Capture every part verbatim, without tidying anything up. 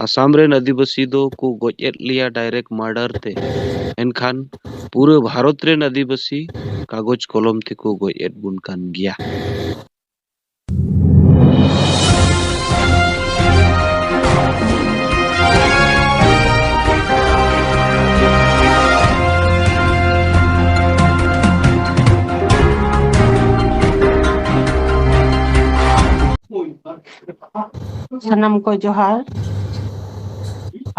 ᱟᱥᱟᱢ ᱨᱮᱱ ᱟᱹᱫᱤᱵᱟᱹᱥᱤ ᱫᱚ ᱠᱚ ᱜᱚᱡ ᱮᱫ ᱞᱮᱭᱟ direct murder ᱛᱮ, ᱮᱱᱠᱷᱟᱱ ᱯᱩᱨᱟᱹ ᱵᱷᱟᱨᱚᱛ ᱨᱮᱱ ᱟᱹᱫᱤᱵᱟᱹᱥᱤ ᱠᱟᱜᱚᱡᱽ ᱠᱚᱞᱚᱢ ᱛᱮᱠᱚ ᱜᱚᱡ ᱮᱫ ᱵᱚᱱ ᱠᱟᱱ ᱜᱮᱭᱟ᱾ ᱥᱟᱱᱟᱢ ᱠᱚ ᱡᱚᱦᱟᱨ᱾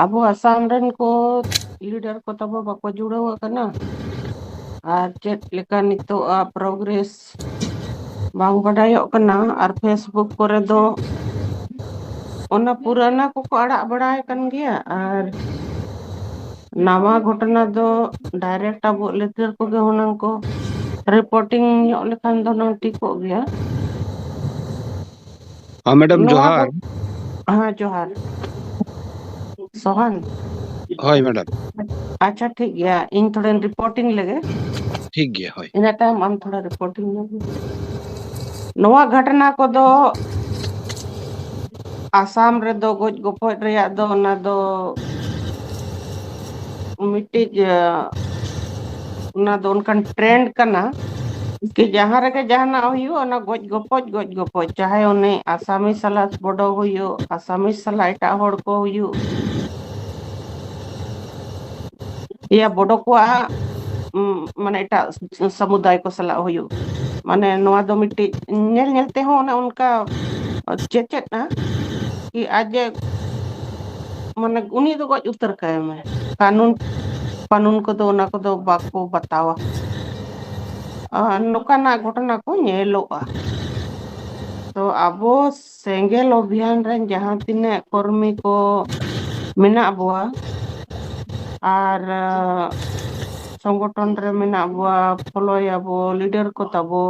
ᱟᱵᱚ ᱟᱥᱟᱢ ᱨᱮᱱ ᱠᱚ leader ᱠᱚ ᱛᱟᱵᱚ ᱵᱟᱠᱚ ᱡᱩᱲᱟᱹᱣ ᱟᱠᱟᱱᱟ, ᱟᱨ ᱪᱮᱫ ᱞᱮᱠᱟ ᱱᱤᱛᱚᱜ progress ᱵᱟᱝ ᱵᱟᱰᱟᱭᱚᱜ ᱠᱟᱱᱟ᱾ ᱟᱨ Facebook ᱠᱚᱨᱮ ᱫᱚ ᱚᱱᱟ ᱯᱩᱨᱟᱱᱟ ᱠᱚᱠᱚ ᱟᱲᱟᱜ ᱵᱟᱲᱟᱭ ᱠᱟᱱ ᱜᱮᱭᱟ, ᱟᱨ ᱱᱟᱣᱟ ᱜᱷᱚᱴᱚᱱᱟ ᱫᱚ direct ᱟᱵᱚ leader ᱠᱚᱜᱮ ᱦᱩᱱᱟᱹᱝ ᱠᱚ reporting ᱧᱚᱜ ᱞᱮᱠᱷᱟᱱ ᱫᱚ ᱦᱩᱱᱟᱹᱝ ᱴᱷᱤᱠᱚᱜ ᱜᱮᱭᱟ᱾ ᱦᱮᱸ, madam, ᱱᱚᱣᱟ ᱡᱚᱦᱟᱨ᱾ ᱫᱚ, ᱦᱮᱸ, ᱡᱚᱦᱟᱨ᱾ ᱥᱚᱦᱟᱱ? ᱦᱳᱭ, madam᱾ ᱟᱪᱪᱷᱟ, ᱴᱷᱤᱠ ᱜᱮᱭᱟ, ᱤᱧ ᱛᱷᱚᱲᱟᱧ reporting ᱞᱮᱜᱮ᱾ ᱴᱷᱤᱠ ᱜᱮᱭᱟ, ᱦᱳᱭ᱾ ᱤᱱᱟᱹ ᱛᱟᱭᱚᱢ ᱟᱢ ᱛᱷᱚᱲᱟ reporting ᱧᱚᱜ ᱢᱮ᱾ ᱱᱚᱣᱟ ᱜᱷᱚᱴᱚᱱᱟ ᱠᱚᱫᱚ ᱟᱥᱟᱢ ᱨᱮᱫᱚ ᱜᱚᱡ ᱜᱚᱯᱚᱡ ᱨᱮᱭᱟᱜ ᱫᱚ ᱚᱱᱟ ᱫᱚ ᱢᱤᱫᱴᱤᱡ, ᱮ, ᱚᱱᱟ ᱫᱚ ᱚᱱᱠᱟᱱ trend ᱠᱟᱱᱟ ᱠᱤ ᱡᱟᱦᱟᱸ ᱨᱮᱜᱮ ᱡᱟᱦᱟᱱᱟᱜ ᱦᱩᱭᱩᱜ, ᱚᱱᱟ ᱜᱚᱡ ᱜᱚᱯᱚᱡ, ᱜᱚᱡ ᱜᱚᱯᱚᱡ, ᱪᱟᱦᱮ ᱩᱱᱤ ᱟᱥᱟᱢᱤ ᱥᱟᱞᱟᱜ ᱵᱚᱰᱚ ᱦᱩᱭᱩᱜ, ᱟᱥᱟᱢᱤ ᱥᱟᱞᱟᱜ ᱮᱴᱟᱜ ᱦᱚᱲ ᱠᱚ ᱦᱩᱭᱩᱜ, ᱤᱭᱟ ᱵᱚᱰᱚ ᱠᱚᱣᱟᱜ, ᱩᱢ, ᱢᱟᱱᱮ ᱮᱴᱟᱜ ᱥᱟᱢᱩᱫᱟᱭ ᱠᱚ ᱥᱟᱞᱟᱜ ᱦᱩᱭᱩᱜ, ᱢᱟᱱᱮ ᱱᱚᱣᱟ ᱫᱚ ᱢᱤᱫᱴᱤᱡ ᱧᱮᱞ ᱧᱮᱞ ᱛᱮᱦᱚᱸ ᱚᱱᱮ ᱚᱱᱠᱟ ᱪᱮᱪᱮᱫᱼᱟ ᱠᱤ ᱟᱡ ᱮ, ᱢᱟᱱᱮ ᱩᱱᱤ ᱫᱚ ᱜᱚᱡ ᱩᱛᱟᱹᱨ ᱠᱟᱭ ᱢᱮ᱾ ᱠᱟᱹᱱᱩᱱ, ᱠᱟᱹᱱᱩᱱ ᱠᱚᱫᱚ ᱚᱱᱟ ᱠᱚᱫᱚ ᱵᱟᱠᱚ ᱵᱟᱛᱟᱣᱟ᱾ ᱟᱨ ᱱᱚᱝᱠᱟᱱᱟᱜ ᱜᱷᱚᱴᱚᱱᱟ ᱠᱚ ᱧᱮᱞᱚᱜᱼᱟ᱾ ᱛᱚ ᱟᱵᱚ ᱥᱮᱸᱜᱮᱞ ᱚᱵᱷᱤᱭᱟᱱ ᱨᱮᱱ ᱡᱟᱦᱟᱸ ᱛᱤᱱᱟᱹᱜ ᱠᱚᱨᱢᱤ ᱠᱚ ᱢᱮᱱᱟᱜ ᱵᱚᱣᱟ ᱟᱨ, ᱟᱸ, ᱥᱚᱝᱜᱚᱴᱷᱚᱱ ᱨᱮ ᱢᱮᱱᱟᱜ ᱵᱚᱣᱟ, ᱯᱷᱚᱞᱳᱭᱟᱵᱚ, leader ᱠᱚ ᱛᱟᱵᱚ,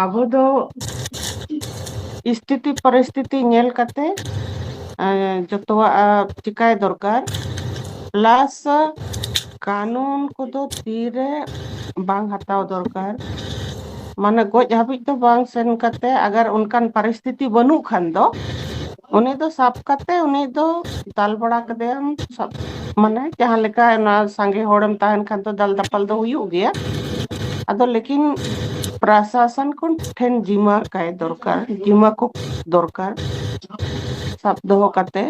ᱟᱵᱚ ᱫᱚ ᱥᱛᱷᱤᱛᱤ ᱯᱚᱨᱤᱥᱛᱷᱤᱛᱤ ᱧᱮᱞ ᱠᱟᱛᱮ, ᱮᱸ, ᱡᱚᱛᱚᱣᱟᱜ, ᱟ, ᱪᱤᱠᱟᱭ ᱫᱚᱨᱠᱟᱨ᱾ Plus ᱠᱟᱹᱱᱩᱱ ᱠᱚᱫᱚ ᱛᱤᱨᱮ ᱵᱟᱝ ᱦᱟᱛᱟᱣ ᱫᱚᱨᱠᱟᱨ᱾ ᱢᱟᱱᱮ ᱜᱚᱡ ᱦᱟᱹᱵᱤᱡ ᱫᱚ ᱵᱟᱝ ᱥᱮᱱ ᱠᱟᱛᱮ, ᱟᱜᱟᱨ ᱚᱱᱠᱟᱱ ᱯᱚᱨᱤᱥᱛᱷᱤᱛᱤ ᱵᱟᱹᱱᱩᱜ ᱠᱷᱟᱱ ᱫᱚ, ᱩᱱᱤ ᱫᱚ ᱥᱟᱵ ᱠᱟᱛᱮ ᱩᱱᱤ ᱫᱚ ᱫᱟᱞ ᱵᱟᱲᱟ ᱠᱮᱫᱮᱭᱟᱢ, ᱥᱟᱵ, ᱢᱟᱱᱮ ᱡᱟᱦᱟᱸ ᱞᱮᱠᱟ ᱚᱱᱟ ᱥᱟᱸᱜᱮ ᱦᱚᱲᱮᱢ ᱛᱟᱦᱮᱱ ᱠᱷᱟᱱ ᱫᱚ ᱫᱟᱞ ᱫᱟᱯᱟᱞ ᱫᱚ ᱦᱩᱭᱩᱜ ᱜᱮᱭᱟ᱾ ᱟᱫᱚ ᱞᱮᱠᱤᱱ ᱯᱨᱚᱥᱟᱥᱚᱱ ᱠᱚ ᱴᱷᱮᱱ ᱡᱤᱢᱟ ᱠᱟᱭ ᱫᱚᱨᱠᱟᱨ, ᱡᱤᱢᱟ ᱠᱚ ᱫᱚᱨᱠᱟᱨ, ᱥᱟᱵ ᱫᱚᱦᱚ ᱠᱟᱛᱮ᱾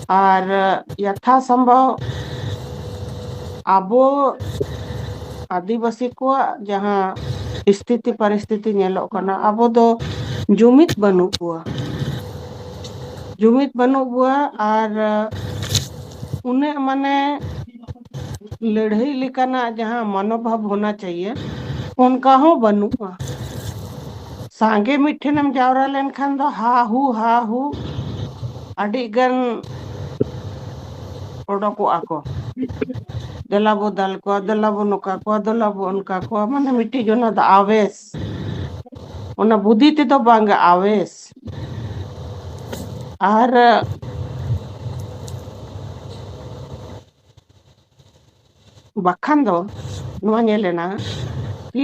ᱟᱨ ᱭᱟᱛᱷᱟ ᱥᱚᱢᱵᱷᱚᱵ ᱟᱵᱚ ᱟᱹᱫᱤᱵᱟᱹᱥᱤ ᱠᱚᱣᱟᱜ ᱡᱟᱦᱟᱸ ᱥᱛᱷᱤᱛᱤ ᱯᱚᱨᱤᱥᱛᱷᱤᱛᱤ ᱧᱮᱞᱚᱜ ᱠᱟᱱᱟ, ᱟᱵᱚ ᱫᱚ ᱡᱩᱢᱤᱫ ᱵᱟᱹᱱᱩᱜ ᱠᱚᱣᱟ, ᱡᱩᱢᱤᱫ ᱵᱟᱹᱱᱩᱜ ᱵᱚᱣᱟ᱾ ᱟᱨ ᱩᱱᱟᱹᱜ ᱢᱟᱱᱮ ᱞᱟᱹᱲᱦᱟᱹᱭ ᱞᱮᱠᱟᱱᱟᱜ ᱡᱟᱦᱟᱸ ᱢᱚᱱᱳᱵᱷᱟᱵ ᱦᱳᱱᱟ ᱪᱟᱦᱤᱭᱮ, ᱚᱱᱠᱟ ᱦᱚᱸ ᱵᱟᱹᱱᱩᱜᱼᱟ᱾ ᱥᱟᱸᱜᱮ ᱢᱤᱫ ᱴᱷᱮᱱᱮᱢ ᱡᱟᱣᱨᱟ ᱞᱮᱱᱠᱷᱟᱱ ᱫᱚ ᱦᱟ ᱦᱩ ᱦᱟ ᱦᱩ ᱟᱹᱰᱤ ᱜᱟᱱ ᱚᱰᱚᱠᱚᱜᱼᱟ ᱠᱚ, ᱫᱮᱞᱟ ᱵᱚ ᱫᱟᱞ ᱠᱚᱣᱟ, ᱫᱮᱞᱟ ᱵᱚ ᱱᱚᱝᱠᱟ ᱠᱚᱣᱟ, ᱫᱮᱞᱟ ᱵᱚ ᱚᱱᱠᱟ ᱠᱚᱣᱟ, ᱢᱟᱱᱮ ᱢᱤᱫᱴᱤᱡ ᱚᱱᱟ ᱫᱚ ᱟᱣᱮᱥ, ᱚᱱᱟ ᱵᱩᱫᱷᱤ ᱛᱮᱫᱚ ᱵᱟᱝ, ᱟᱣᱮᱥ᱾ ᱟᱨ ᱵᱟᱠᱷᱟᱱ ᱫᱚ ᱱᱚᱣᱟ ᱧᱮᱞ ᱮᱱᱟ ᱠᱤ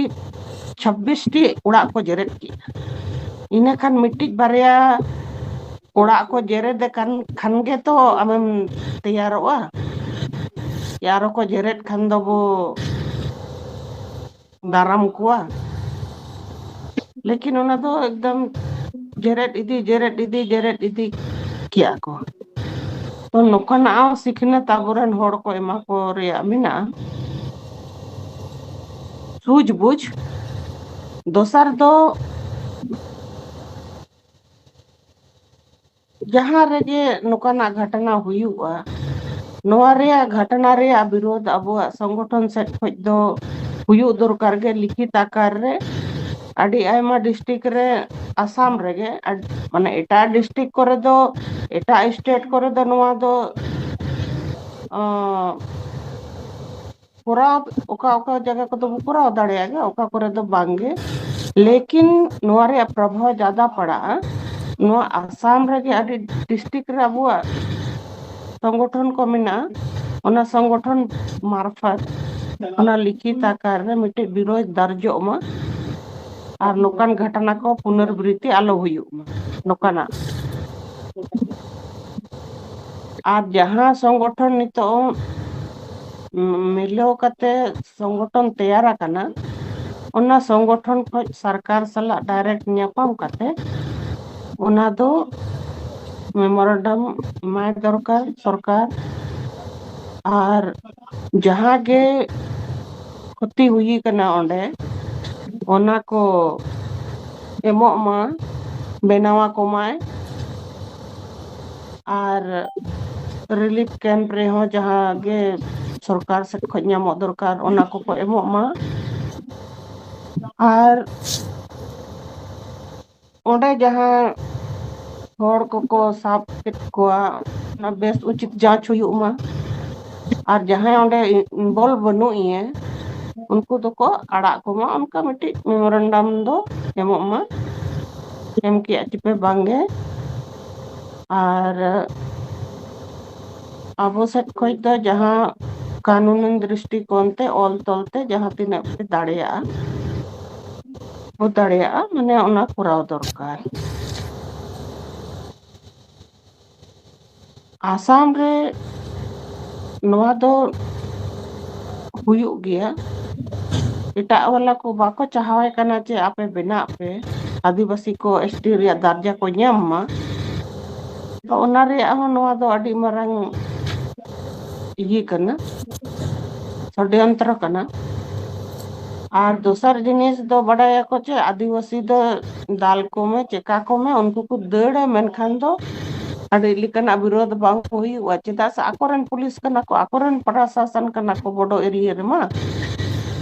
ᱪᱷᱟᱵᱵᱤᱥ ᱴᱤ ᱚᱲᱟᱜ ᱠᱚ ᱡᱮᱨᱮᱫ ᱠᱮᱜᱼᱟ᱾ ᱤᱱᱟᱹ ᱠᱷᱟᱱ ᱢᱤᱫᱴᱤᱡ ᱵᱟᱨᱭᱟ ᱚᱲᱟᱜ ᱠᱚ ᱡᱮᱨᱮᱫ ᱟᱠᱟᱱ ᱠᱷᱟᱱ ᱜᱮᱛᱚ ᱟᱢᱮᱢ ᱛᱮᱭᱟᱨᱚᱜᱼᱟ, ᱟᱨᱚ ᱠᱚ ᱡᱮᱨᱮᱫ ᱠᱷᱟᱱ ᱫᱚᱵᱚ ᱫᱟᱨᱟᱢ ᱠᱚᱣᱟ᱾ ᱞᱮᱠᱤᱱ ᱚᱱᱟ ᱫᱚ ᱮᱠᱫᱚᱢ ᱡᱮᱨᱮᱫ ᱤᱫᱤ, ᱡᱮᱨᱮᱫ ᱤᱫᱤ, ᱡᱮᱨᱮᱫ ᱤᱫᱤ ᱠᱮᱜᱼᱟ ᱠᱚ᱾ ᱛᱚ ᱱᱚᱝᱠᱟᱱᱟᱜ ᱦᱚᱸ ᱥᱤᱠᱷᱱᱟᱹᱛ ᱟᱵᱚᱨᱮᱱ ᱦᱚᱲ ᱠᱚ ᱮᱢᱟ ᱠᱚ ᱨᱮᱭᱟᱜ ᱢᱮᱱᱟᱜᱼᱟ, ᱥᱩᱡᱽ ᱵᱩᱡᱽ᱾ ᱫᱚᱥᱟᱨ ᱫᱚ ᱡᱟᱦᱟᱸ ᱨᱮᱜᱮ ᱱᱚᱝᱠᱟᱱᱟᱜ ᱜᱷᱚᱴᱚᱱᱟ ᱦᱩᱭᱩᱜᱼᱟ, ᱱᱚᱣᱟ ᱨᱮᱭᱟᱜ ᱜᱷᱚᱴᱚᱱᱟ ᱨᱮᱭᱟᱜ ᱵᱤᱨᱳᱫᱷ ᱟᱵᱚᱣᱟᱜ ᱥᱚᱝᱜᱚᱴᱷᱚᱱ ᱥᱮᱫ ᱠᱷᱚᱱ ᱫᱚ ᱦᱩᱭᱩᱜ ᱫᱚᱨᱠᱟᱨ ᱜᱮ, ᱞᱤᱠᱷᱤᱛ ᱟᱠᱟᱨ ᱨᱮ᱾ ᱟᱹᱰᱤ ᱟᱭᱢᱟ ᱰᱤᱥᱴᱨᱤᱠᱴ ᱨᱮ, ᱟᱥᱟᱢ ᱨᱮᱜᱮ, ᱟᱹᱰ-, ᱢᱟᱱᱮ ᱮᱴᱟᱜ ᱰᱤᱥᱴᱨᱤᱠᱴ ᱠᱚᱨᱮ ᱫᱚ, ᱮᱴᱟᱜ ᱥᱴᱮᱴ ᱠᱚᱨᱮ ᱫᱚ ᱱᱚᱣᱟ ᱫᱚ, ᱟᱸ, ᱠᱚᱨᱟᱣ, ᱚᱠᱟ ᱚᱠᱟ ᱡᱟᱭᱜᱟ ᱠᱚᱫᱚ ᱵᱚ ᱠᱚᱨᱟᱣ ᱫᱟᱲᱮᱭᱟᱜ ᱜᱮᱭᱟ, ᱚᱠᱟ ᱠᱚᱨᱮ ᱫᱚ ᱵᱟᱝ ᱜᱮ᱾ ᱞᱮᱠᱤᱱ ᱱᱚᱣᱟ ᱨᱮᱭᱟᱜ ᱯᱨᱚᱵᱷᱟᱵᱽ ᱡᱟᱫᱟ ᱯᱟᱲᱟᱜᱼᱟ ᱱᱚᱣᱟ ᱟᱥᱟᱢ ᱨᱮᱜᱮ, ᱟᱹᱰᱤ ᱰᱤᱥᱴᱨᱤᱠᱴ ᱨᱮ ᱟᱵᱚᱣᱟᱜ ᱥᱚᱝᱜᱚᱴᱷᱚᱱ ᱠᱚ ᱢᱮᱱᱟᱜᱼᱟ, ᱚᱱᱟ ᱥᱚᱝᱜᱚᱴᱷᱚᱱ ᱢᱟᱨᱯᱷᱚᱛ ᱚᱱᱟ ᱞᱤᱠᱷᱤᱛ ᱟᱠᱟᱨ ᱨᱮ ᱢᱤᱫᱴᱮᱡ ᱵᱤᱨᱳᱫᱷ ᱫᱟᱨᱡᱚᱜ ᱢᱟ ᱟᱨ ᱱᱚᱝᱠᱟᱱ ᱜᱷᱚᱴᱚᱱᱟ ᱠᱚ ᱯᱩᱱᱚᱨᱵᱨᱤᱛᱛᱤ ᱟᱞᱚ ᱦᱩᱭᱩᱜ ᱢᱟ, ᱱᱚᱝᱠᱟᱱᱟᱜ ᱟᱨ ᱡᱟᱦᱟᱸ ᱥᱚᱝᱜᱚᱴᱷᱚᱱ ᱱᱤᱛᱚᱜ ᱢᱤᱞᱟᱹᱣ ᱠᱟᱛᱮ ᱥᱚᱝᱜᱚᱴᱷᱚᱱ ᱛᱮᱭᱟᱨ ᱟᱠᱟᱱᱟ, ᱚᱱᱟ ᱥᱚᱝᱜᱚᱴᱷᱚᱱ ᱠᱷᱚᱱ ᱥᱚᱨᱠᱟᱨ ᱥᱟᱞᱟᱜ ᱰᱟᱭᱨᱮᱠᱴ ᱧᱟᱯᱟᱢ ᱠᱟᱛᱮ ᱚᱱᱟ ᱫᱚ ᱢᱮᱢᱳᱨᱮᱱᱰᱟᱢ ᱮᱢᱟᱭ ᱫᱚᱨᱠᱟᱨ ᱥᱚᱨᱠᱟᱨ᱾ ᱟᱨ ᱡᱟᱦᱟᱸ ᱜᱮ ᱠᱷᱚᱛᱤ ᱦᱩᱭ ᱠᱟᱱᱟ ᱚᱸᱰᱮ, ᱚᱱᱟ ᱠᱚ ᱮᱢᱚᱜ ᱢᱟ, ᱵᱮᱱᱟᱣ ᱟᱠᱚ ᱢᱟᱭ᱾ ᱟᱨ ᱨᱤᱞᱤᱯ ᱠᱮᱢᱯ ᱨᱮᱦᱚᱸ ᱡᱟᱦᱟᱸ ᱜᱮ ᱥᱚᱨᱠᱟᱨ ᱥᱮᱫ ᱠᱷᱚᱱ ᱧᱟᱢᱚᱜ ᱫᱚᱨᱠᱟᱨ, ᱚᱱᱟ ᱠᱚᱠᱚ ᱮᱢᱚᱜ ᱢᱟ᱾ ᱟᱨ ᱚᱸᱰᱮ ᱡᱟᱦᱟᱸ ᱦᱚᱲ ᱠᱚᱠᱚ ᱥᱟᱵ ᱠᱮᱫ ᱠᱚᱣᱟ, ᱚᱱᱟ ᱵᱮᱥ ᱩᱪᱤᱛ ᱡᱟᱸᱪ ᱦᱩᱭᱩᱜ ᱢᱟ᱾ ᱟᱨ ᱡᱟᱦᱟᱸᱭ ᱚᱸᱰᱮ ᱤᱱᱵᱚᱞᱵᱷ ᱵᱟᱹᱱᱩᱜ ᱮᱭᱟ, ᱩᱱᱠᱩ ᱫᱚᱠᱚ ᱟᱲᱟᱜ ᱠᱚᱢᱟ᱾ ᱚᱱᱠᱟ ᱢᱤᱫᱴᱤᱡ ᱢᱮᱢᱳᱨᱮᱱᱰᱟᱢ ᱫᱚ ᱮᱢᱚᱜ ᱢᱟ᱾ ᱮᱢ ᱠᱮᱜᱼᱟ ᱪᱮᱯᱮ ᱵᱟᱝᱜᱮ? ᱟᱨ ᱟᱵᱚ ᱥᱮᱫ ᱠᱷᱚᱱ ᱫᱚ ᱡᱟᱦᱟᱸ ᱠᱟᱹᱱᱩᱱ ᱫᱨᱤᱥᱴᱤᱠᱳᱱ ᱛᱮ ᱚᱞ ᱛᱚᱞ ᱛᱮ ᱡᱟᱦᱟᱸ ᱛᱤᱱᱟᱹᱜ ᱯᱮ ᱫᱟᱲᱮᱭᱟᱜᱼᱟ, ᱵᱚ ᱫᱟᱲᱮᱭᱟᱜᱼᱟ, ᱢᱟᱱᱮ ᱚᱱᱟ ᱠᱚᱨᱟᱣ ᱫᱚᱨᱠᱟᱨ᱾ ᱟᱥᱟᱢ ᱨᱮ ᱱᱚᱣᱟ ᱫᱚ ᱦᱩᱭᱩᱜ ᱜᱮᱭᱟ᱾ ᱮᱴᱟᱜ ᱣᱟᱞᱟ ᱠᱚ ᱵᱟᱠᱚ ᱪᱟᱦᱟᱣᱟᱭ ᱠᱟᱱᱟ ᱡᱮ ᱟᱯᱮ ᱵᱮᱱᱟᱜ ᱯᱮ, ᱟᱹᱫᱤᱵᱟᱹᱥᱤ ᱠᱚ, ᱮᱥ ᱴᱤ ᱨᱮᱭᱟᱜ ᱫᱟᱨᱡᱟ ᱠᱚ ᱧᱟᱢ ᱢᱟ᱾ ᱛᱚ ᱚᱱᱟ ᱨᱮᱭᱟᱜ ᱦᱚᱸ ᱱᱚᱣᱟ ᱫᱚ ᱟᱹᱰᱤ ᱢᱟᱨᱟᱝ ᱤᱭᱟᱹ ᱠᱟᱱᱟ, ᱥᱚᱰᱭᱚᱱᱛᱨᱚ ᱠᱟᱱᱟ᱾ ᱟᱨ ᱫᱚᱥᱟᱨ ᱡᱤᱱᱤᱥ ᱫᱚ ᱵᱟᱰᱟᱭᱟᱠᱚ ᱪᱮ ᱟᱹᱫᱤᱵᱟᱹᱥᱤ ᱫᱚ ᱫᱟᱞ ᱠᱚᱢᱮ, ᱪᱮᱠᱟ ᱠᱚᱢᱮ, ᱩᱱᱠᱩ ᱠᱚ ᱫᱟᱹᱲᱟ, ᱢᱮᱱᱠᱷᱟᱱ ᱫᱚ ᱟᱹᱰᱤ ᱞᱮᱠᱟᱱᱟᱜ ᱵᱤᱨᱳᱫᱷ ᱵᱟᱝ ᱦᱩᱭᱩᱜᱼᱟ, ᱪᱮᱫᱟᱜ ᱥᱮ ᱟᱠᱚᱨᱮᱱ ᱯᱩᱞᱤᱥ ᱠᱟᱱᱟ ᱠᱚ, ᱟᱠᱚᱨᱮᱱ ᱯᱨᱚᱥᱟᱥᱚᱱ ᱠᱟᱱᱟ ᱠᱚ ᱵᱚᱰᱚ ᱮᱨᱤᱭᱟ ᱨᱮᱢᱟ᱾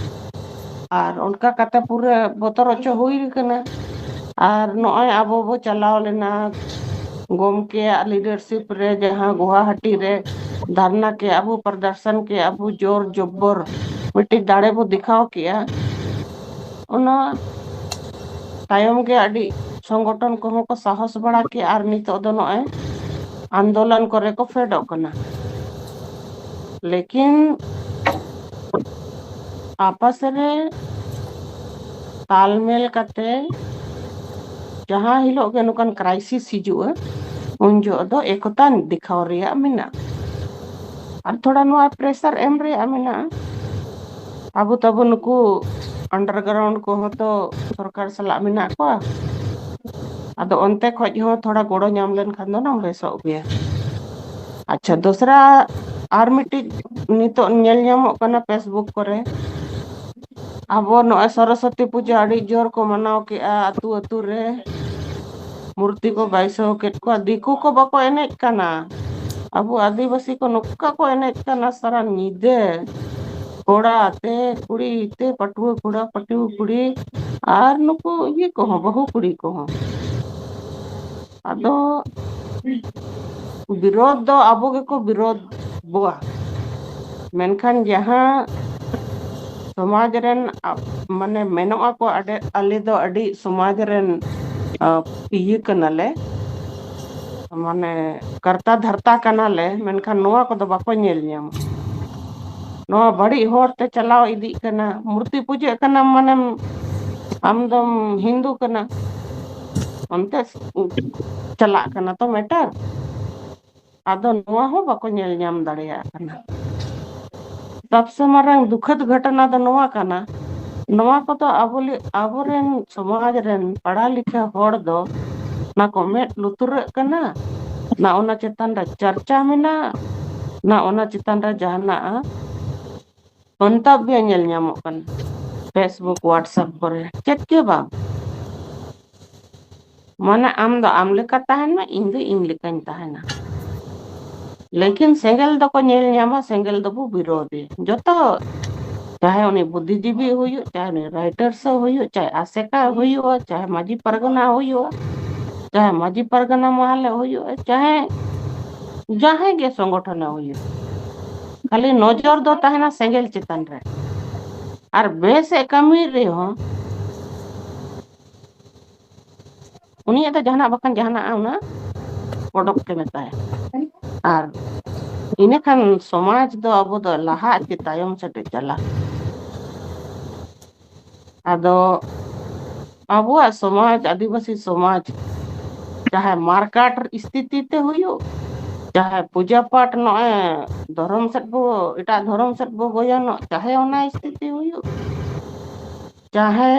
ᱟᱨ ᱚᱱᱠᱟ ᱠᱟᱛᱮ ᱯᱩᱨᱟᱹ ᱵᱚᱛᱚᱨ ᱦᱚᱪᱚ ᱦᱩᱭ ᱠᱟᱱᱟ᱾ ᱟᱨ ᱱᱚᱜᱼᱚᱭ ᱟᱵᱚ ᱵᱚ ᱪᱟᱞᱟᱣ ᱞᱮᱱᱟ ᱜᱚᱢᱠᱮᱭᱟᱜ ᱞᱤᱰᱟᱨᱥᱤᱯ ᱨᱮ ᱡᱟᱦᱟᱸ ᱜᱩᱣᱟᱦᱟᱴᱤ ᱨᱮ ᱫᱷᱟᱨᱱᱟ ᱠᱮᱜᱼᱟ ᱵᱚ, ᱯᱨᱚᱫᱚᱨᱥᱚᱱ ᱠᱮᱜᱼᱟ ᱵᱚ, ᱡᱳᱨ ᱡᱚᱵᱵᱚᱨ ᱢᱤᱫᱴᱤᱡ ᱫᱟᱲᱮ ᱵᱚ ᱫᱮᱠᱷᱟᱣ ᱠᱮᱜᱼᱟ᱾ ᱚᱱᱟ ᱛᱟᱭᱚᱢ ᱜᱮ ᱟᱹᱰᱤ ᱥᱚᱝᱜᱚᱴᱷᱚᱱ ᱠᱚᱦᱚᱸ ᱠᱚ ᱥᱟᱦᱚᱥ ᱵᱟᱲᱟ ᱠᱮᱜᱼᱟ ᱟᱨ ᱱᱤᱛᱚᱜ ᱫᱚ ᱱᱚᱜᱼᱚᱭ ᱟᱱᱫᱳᱞᱚᱱ ᱠᱚᱨᱮ ᱠᱚ ᱯᱷᱮᱰᱚᱜ ᱠᱟᱱᱟ᱾ ᱞᱮᱠᱤᱱ ᱟᱯᱟᱥ ᱨᱮ ᱛᱟᱞᱢᱮᱞ ᱠᱟᱛᱮ ᱡᱟᱦᱟᱸ ᱦᱤᱞᱳᱜ ᱜᱮ ᱱᱚᱝᱠᱟᱱ ᱠᱨᱟᱭᱥᱤᱥ ᱦᱤᱡᱩᱜᱼᱟ, ᱩᱱ ᱡᱚᱦᱚᱜ ᱫᱚ ᱮᱠᱚᱛᱟ ᱫᱮᱠᱷᱟᱣ ᱨᱮᱭᱟᱜ ᱢᱮᱱᱟᱜᱼᱟ᱾ ᱟᱨ ᱛᱷᱚᱲᱟ ᱱᱚᱣᱟ pressure ᱮᱢ ᱨᱮᱭᱟᱜ ᱢᱮᱱᱟᱜᱼᱟ᱾ ᱟᱵᱚ ᱛᱟᱵᱚ ᱱᱩᱠᱩ underground ᱠᱚᱦᱚᱸ ᱛᱚ ᱥᱚᱨᱠᱟᱨ ᱥᱟᱞᱟᱜ ᱢᱮᱱᱟᱜ ᱠᱚᱣᱟ᱾ ᱟᱫᱚ ᱚᱱᱛᱮ ᱠᱷᱚᱡ ᱦᱚᱸ ᱛᱷᱚᱲᱟ ᱜᱚᱲᱚ ᱧᱟᱢ ᱞᱮᱱᱠᱷᱟᱱ ᱫᱚ ᱱᱟᱝ ᱵᱮᱥᱚᱜ ᱜᱮᱭᱟ᱾ ᱟᱪᱪᱷᱟ, ᱫᱚᱥᱨᱟ ᱟᱨ ᱢᱤᱫᱴᱤᱡ ᱱᱤᱛᱚᱜ ᱧᱮᱞ ᱧᱟᱢᱚᱜ ᱠᱟᱱᱟ Facebook ᱠᱚᱨᱮ, ᱟᱵᱚ ᱱᱚᱜᱼᱚᱭ ᱥᱚᱨᱚᱥᱚᱛᱤ ᱯᱩᱡᱟᱹ ᱟᱹᱰᱤ ᱡᱳᱨ ᱠᱚ ᱢᱟᱱᱟᱣ ᱠᱮᱜᱼᱟ ᱟᱹᱛᱩ ᱟᱹᱛᱩ ᱨᱮ᱾ ᱢᱩᱨᱛᱤ ᱠᱚ ᱵᱟᱭᱥᱟᱹᱣ ᱠᱮᱫ ᱠᱚᱣᱟ᱾ ᱫᱤᱠᱩ ᱠᱚ ᱵᱟᱠᱚ ᱮᱱᱮᱡ ᱠᱟᱱᱟ, ᱟᱵᱚ ᱟᱹᱫᱤᱵᱟᱹᱥᱤ ᱠᱚ ᱱᱚᱝᱠᱟ ᱠᱚ ᱮᱱᱮᱡ ᱠᱟᱱᱟ ᱥᱟᱨᱟ ᱧᱤᱫᱟᱹ, ᱠᱚᱲᱟ ᱛᱮ ᱠᱩᱲᱤ ᱛᱮ, ᱯᱟᱹᱴᱷᱩᱣᱟᱹ ᱠᱚᱲᱟ ᱯᱟᱹᱴᱷᱩᱣᱟᱹ ᱠᱩᱲᱤ, ᱟᱨ ᱱᱩᱠᱩ ᱤᱭᱟᱹ ᱠᱚᱦᱚᱸ, ᱵᱟᱹᱦᱩ ᱠᱩᱲᱤ ᱠᱚᱦᱚᱸ᱾ ᱟᱫᱚ ᱵᱤᱨᱳᱫᱷ ᱫᱚ ᱟᱵᱚ ᱜᱮᱠᱚ ᱵᱤᱨᱳᱫᱷ ᱵᱚᱣᱟ, ᱢᱮᱱᱠᱷᱟᱱ ᱡᱟᱦᱟᱸ ᱥᱚᱢᱟᱡᱽ ᱨᱮᱱ ᱟ-, ᱢᱟᱱᱮ ᱢᱮᱱᱚᱜ ᱟᱠᱚ ᱟᱰᱮ-, ᱟᱞᱮ ᱫᱚ ᱟᱹᱰᱤ ᱥᱚᱢᱟᱡᱽ ᱨᱮᱱ, ᱟ, ᱤᱭᱟᱹ ᱠᱟᱱᱟᱞᱮ, ᱢᱟᱱᱮ ᱠᱟᱨᱛᱟ ᱫᱷᱟᱨᱛᱟ ᱠᱟᱱᱟᱞᱮ, ᱢᱮᱱᱠᱷᱟᱱ ᱱᱚᱣᱟ ᱠᱚᱫᱚ ᱵᱟᱠᱚ ᱧᱮᱞ ᱧᱟᱢᱟ᱾ ᱱᱚᱣᱟ ᱵᱟᱹᱲᱤᱡ ᱦᱚᱨ ᱛᱮ ᱪᱟᱞᱟᱣ ᱤᱫᱤᱜ ᱠᱟᱱᱟ᱾ ᱢᱩᱨᱛᱤ ᱯᱩᱡᱟᱹᱜ ᱠᱟᱱᱟᱢ ᱢᱟᱱᱮᱢ, ᱟᱢ ᱫᱚᱢ ᱦᱤᱱᱫᱩ ᱠᱟᱱᱟ, ᱚᱱᱛᱮ ᱪᱟᱞᱟᱜ ᱠᱟᱱᱟ ᱛᱚ matter᱾ ᱟᱫᱚ ᱱᱚᱣᱟ ᱦᱚᱸ ᱵᱟᱠᱚ ᱧᱮᱞ ᱧᱟᱢ ᱫᱟᱲᱮᱭᱟᱜ ᱠᱟᱱᱟ᱾ ᱥᱚᱵᱥᱮ ᱢᱟᱨᱟᱝ ᱫᱩᱠᱷᱟᱹᱛ ᱜᱷᱚᱴᱚᱱᱟ ᱫᱚ ᱱᱚᱣᱟ ᱠᱟᱱᱟ, ᱱᱚᱣᱟ ᱠᱚᱫᱚ ᱟᱵᱚ ᱞᱮ-, ᱟᱵᱚᱨᱮᱱ ᱥᱚᱢᱟᱡᱽ ᱨᱮᱱ ᱯᱟᱲᱦᱟ ᱞᱤᱠᱷᱟ ᱦᱚᱲ ᱫᱚ ᱚᱱᱟ ᱠᱚ ᱢᱮᱫ ᱞᱩᱛᱩᱨᱟᱹᱜ ᱠᱟᱱᱟ, ᱱᱟ ᱚᱱᱟ ᱪᱮᱛᱟᱱ ᱨᱮ ᱪᱟᱨᱪᱟ ᱢᱮᱱᱟᱜᱼᱟ, ᱱᱟ ᱚᱱᱟ ᱪᱮᱛᱟᱱ ᱨᱮ ᱡᱟᱦᱟᱱᱟᱜ ᱢᱚᱱᱛᱚᱵᱵᱚ ᱧᱮᱞ ᱧᱟᱢᱚᱜ ᱠᱟᱱᱟ Facebook, WhatsApp ᱠᱚᱨᱮ, ᱪᱮᱫ ᱜᱮ ᱵᱟᱝ᱾ ᱢᱟᱱᱮ ᱟᱢ ᱫᱚ ᱟᱢ ᱞᱮᱠᱟ ᱛᱟᱦᱮᱱ ᱢᱮ, ᱤᱧ ᱫᱚ ᱤᱧ ᱞᱮᱠᱟᱧ ᱛᱟᱦᱮᱱᱟ᱾ ᱞᱮᱠᱤᱱ ᱥᱮᱸᱜᱮᱞ ᱫᱚᱠᱚ ᱧᱮᱞ ᱧᱟᱢᱟ, ᱥᱮᱸᱜᱮᱞ ᱫᱚᱵᱚ ᱵᱤᱨᱳᱫᱷᱮ ᱡᱚᱛᱚ, ᱪᱟᱦᱮ ᱩᱱᱤ ᱵᱩᱫᱽᱫᱷᱤᱡᱤᱵᱤ ᱦᱩᱭᱩᱜ, ᱪᱟᱦᱮ ᱩᱱᱤ writers ᱦᱩᱭᱩᱜ, ᱪᱟᱦᱮ ᱟᱥᱮᱠᱟ ᱦᱩᱭᱩᱜᱼᱟ, ᱪᱟᱦᱮ ᱢᱟᱹᱡᱷᱤ ᱯᱟᱨᱜᱟᱱᱟ ᱦᱩᱭᱩᱜᱼᱟ, ᱪᱟᱦᱮ ᱢᱟᱹᱡᱷᱤ ᱯᱟᱨᱜᱟᱱᱟ ᱢᱚᱦᱚᱞᱮ ᱦᱩᱭᱩᱜᱼᱟ, ᱪᱟᱦᱮ ᱡᱟᱦᱟᱸᱭ ᱜᱮ ᱥᱚᱝᱜᱚᱴᱷᱚᱱᱮ ᱦᱩᱭᱩᱜ, ᱠᱷᱟᱹᱞᱤ ᱱᱚᱡᱚᱨ ᱫᱚ ᱛᱟᱦᱮᱱᱟ ᱥᱮᱸᱜᱮᱞ ᱪᱮᱛᱟᱱ ᱨᱮ᱾ ᱟᱨ ᱵᱮᱥ ᱮ ᱠᱟᱹᱢᱤ ᱨᱮᱦᱚᱸ ᱩᱱᱤᱭᱟᱜ ᱫᱚ ᱡᱟᱦᱟᱱᱟᱜ ᱵᱟᱠᱷᱟᱱ ᱡᱟᱦᱟᱱᱟᱜ ᱚᱱᱟ ᱚᱰᱚᱠ ᱛᱮ ᱢᱮᱛᱟᱭᱟ᱾ ᱟᱨ ᱤᱱᱟᱹᱠᱷᱟᱱ ᱥᱚᱢᱟᱡᱽ ᱫᱚ ᱟᱵᱚ ᱫᱚ ᱞᱟᱦᱟᱜ ᱪᱮ ᱛᱟᱭᱚᱢ ᱥᱮᱫ ᱮ ᱪᱟᱞᱟᱜ? ᱟᱫᱚ ᱟᱵᱚᱣᱟᱜ ᱥᱚᱢᱟᱡᱽ, ᱟᱹᱫᱤᱵᱟᱹᱥᱤ ᱥᱚᱢᱟᱡᱽ, ᱪᱟᱦᱮ ᱢᱟᱨᱠᱟᱴ ᱥᱛᱷᱤᱛᱤ ᱛᱮ ᱦᱩᱭᱩᱜ, ᱪᱟᱦᱮ ᱯᱩᱡᱟᱹ ᱯᱟᱴ ᱱᱚᱜᱼᱚᱭ ᱫᱷᱚᱨᱚᱢ ᱥᱮᱫ ᱵᱚ, ᱮᱴᱟᱜ ᱫᱷᱚᱨᱚᱢ ᱥᱮᱫ ᱵᱚ ᱜᱚᱭᱚᱱᱚᱜ, ᱪᱟᱦᱮ ᱚᱱᱟ ᱥᱛᱷᱤᱛᱤ ᱦᱩᱭᱩᱜ, ᱪᱟᱦᱮ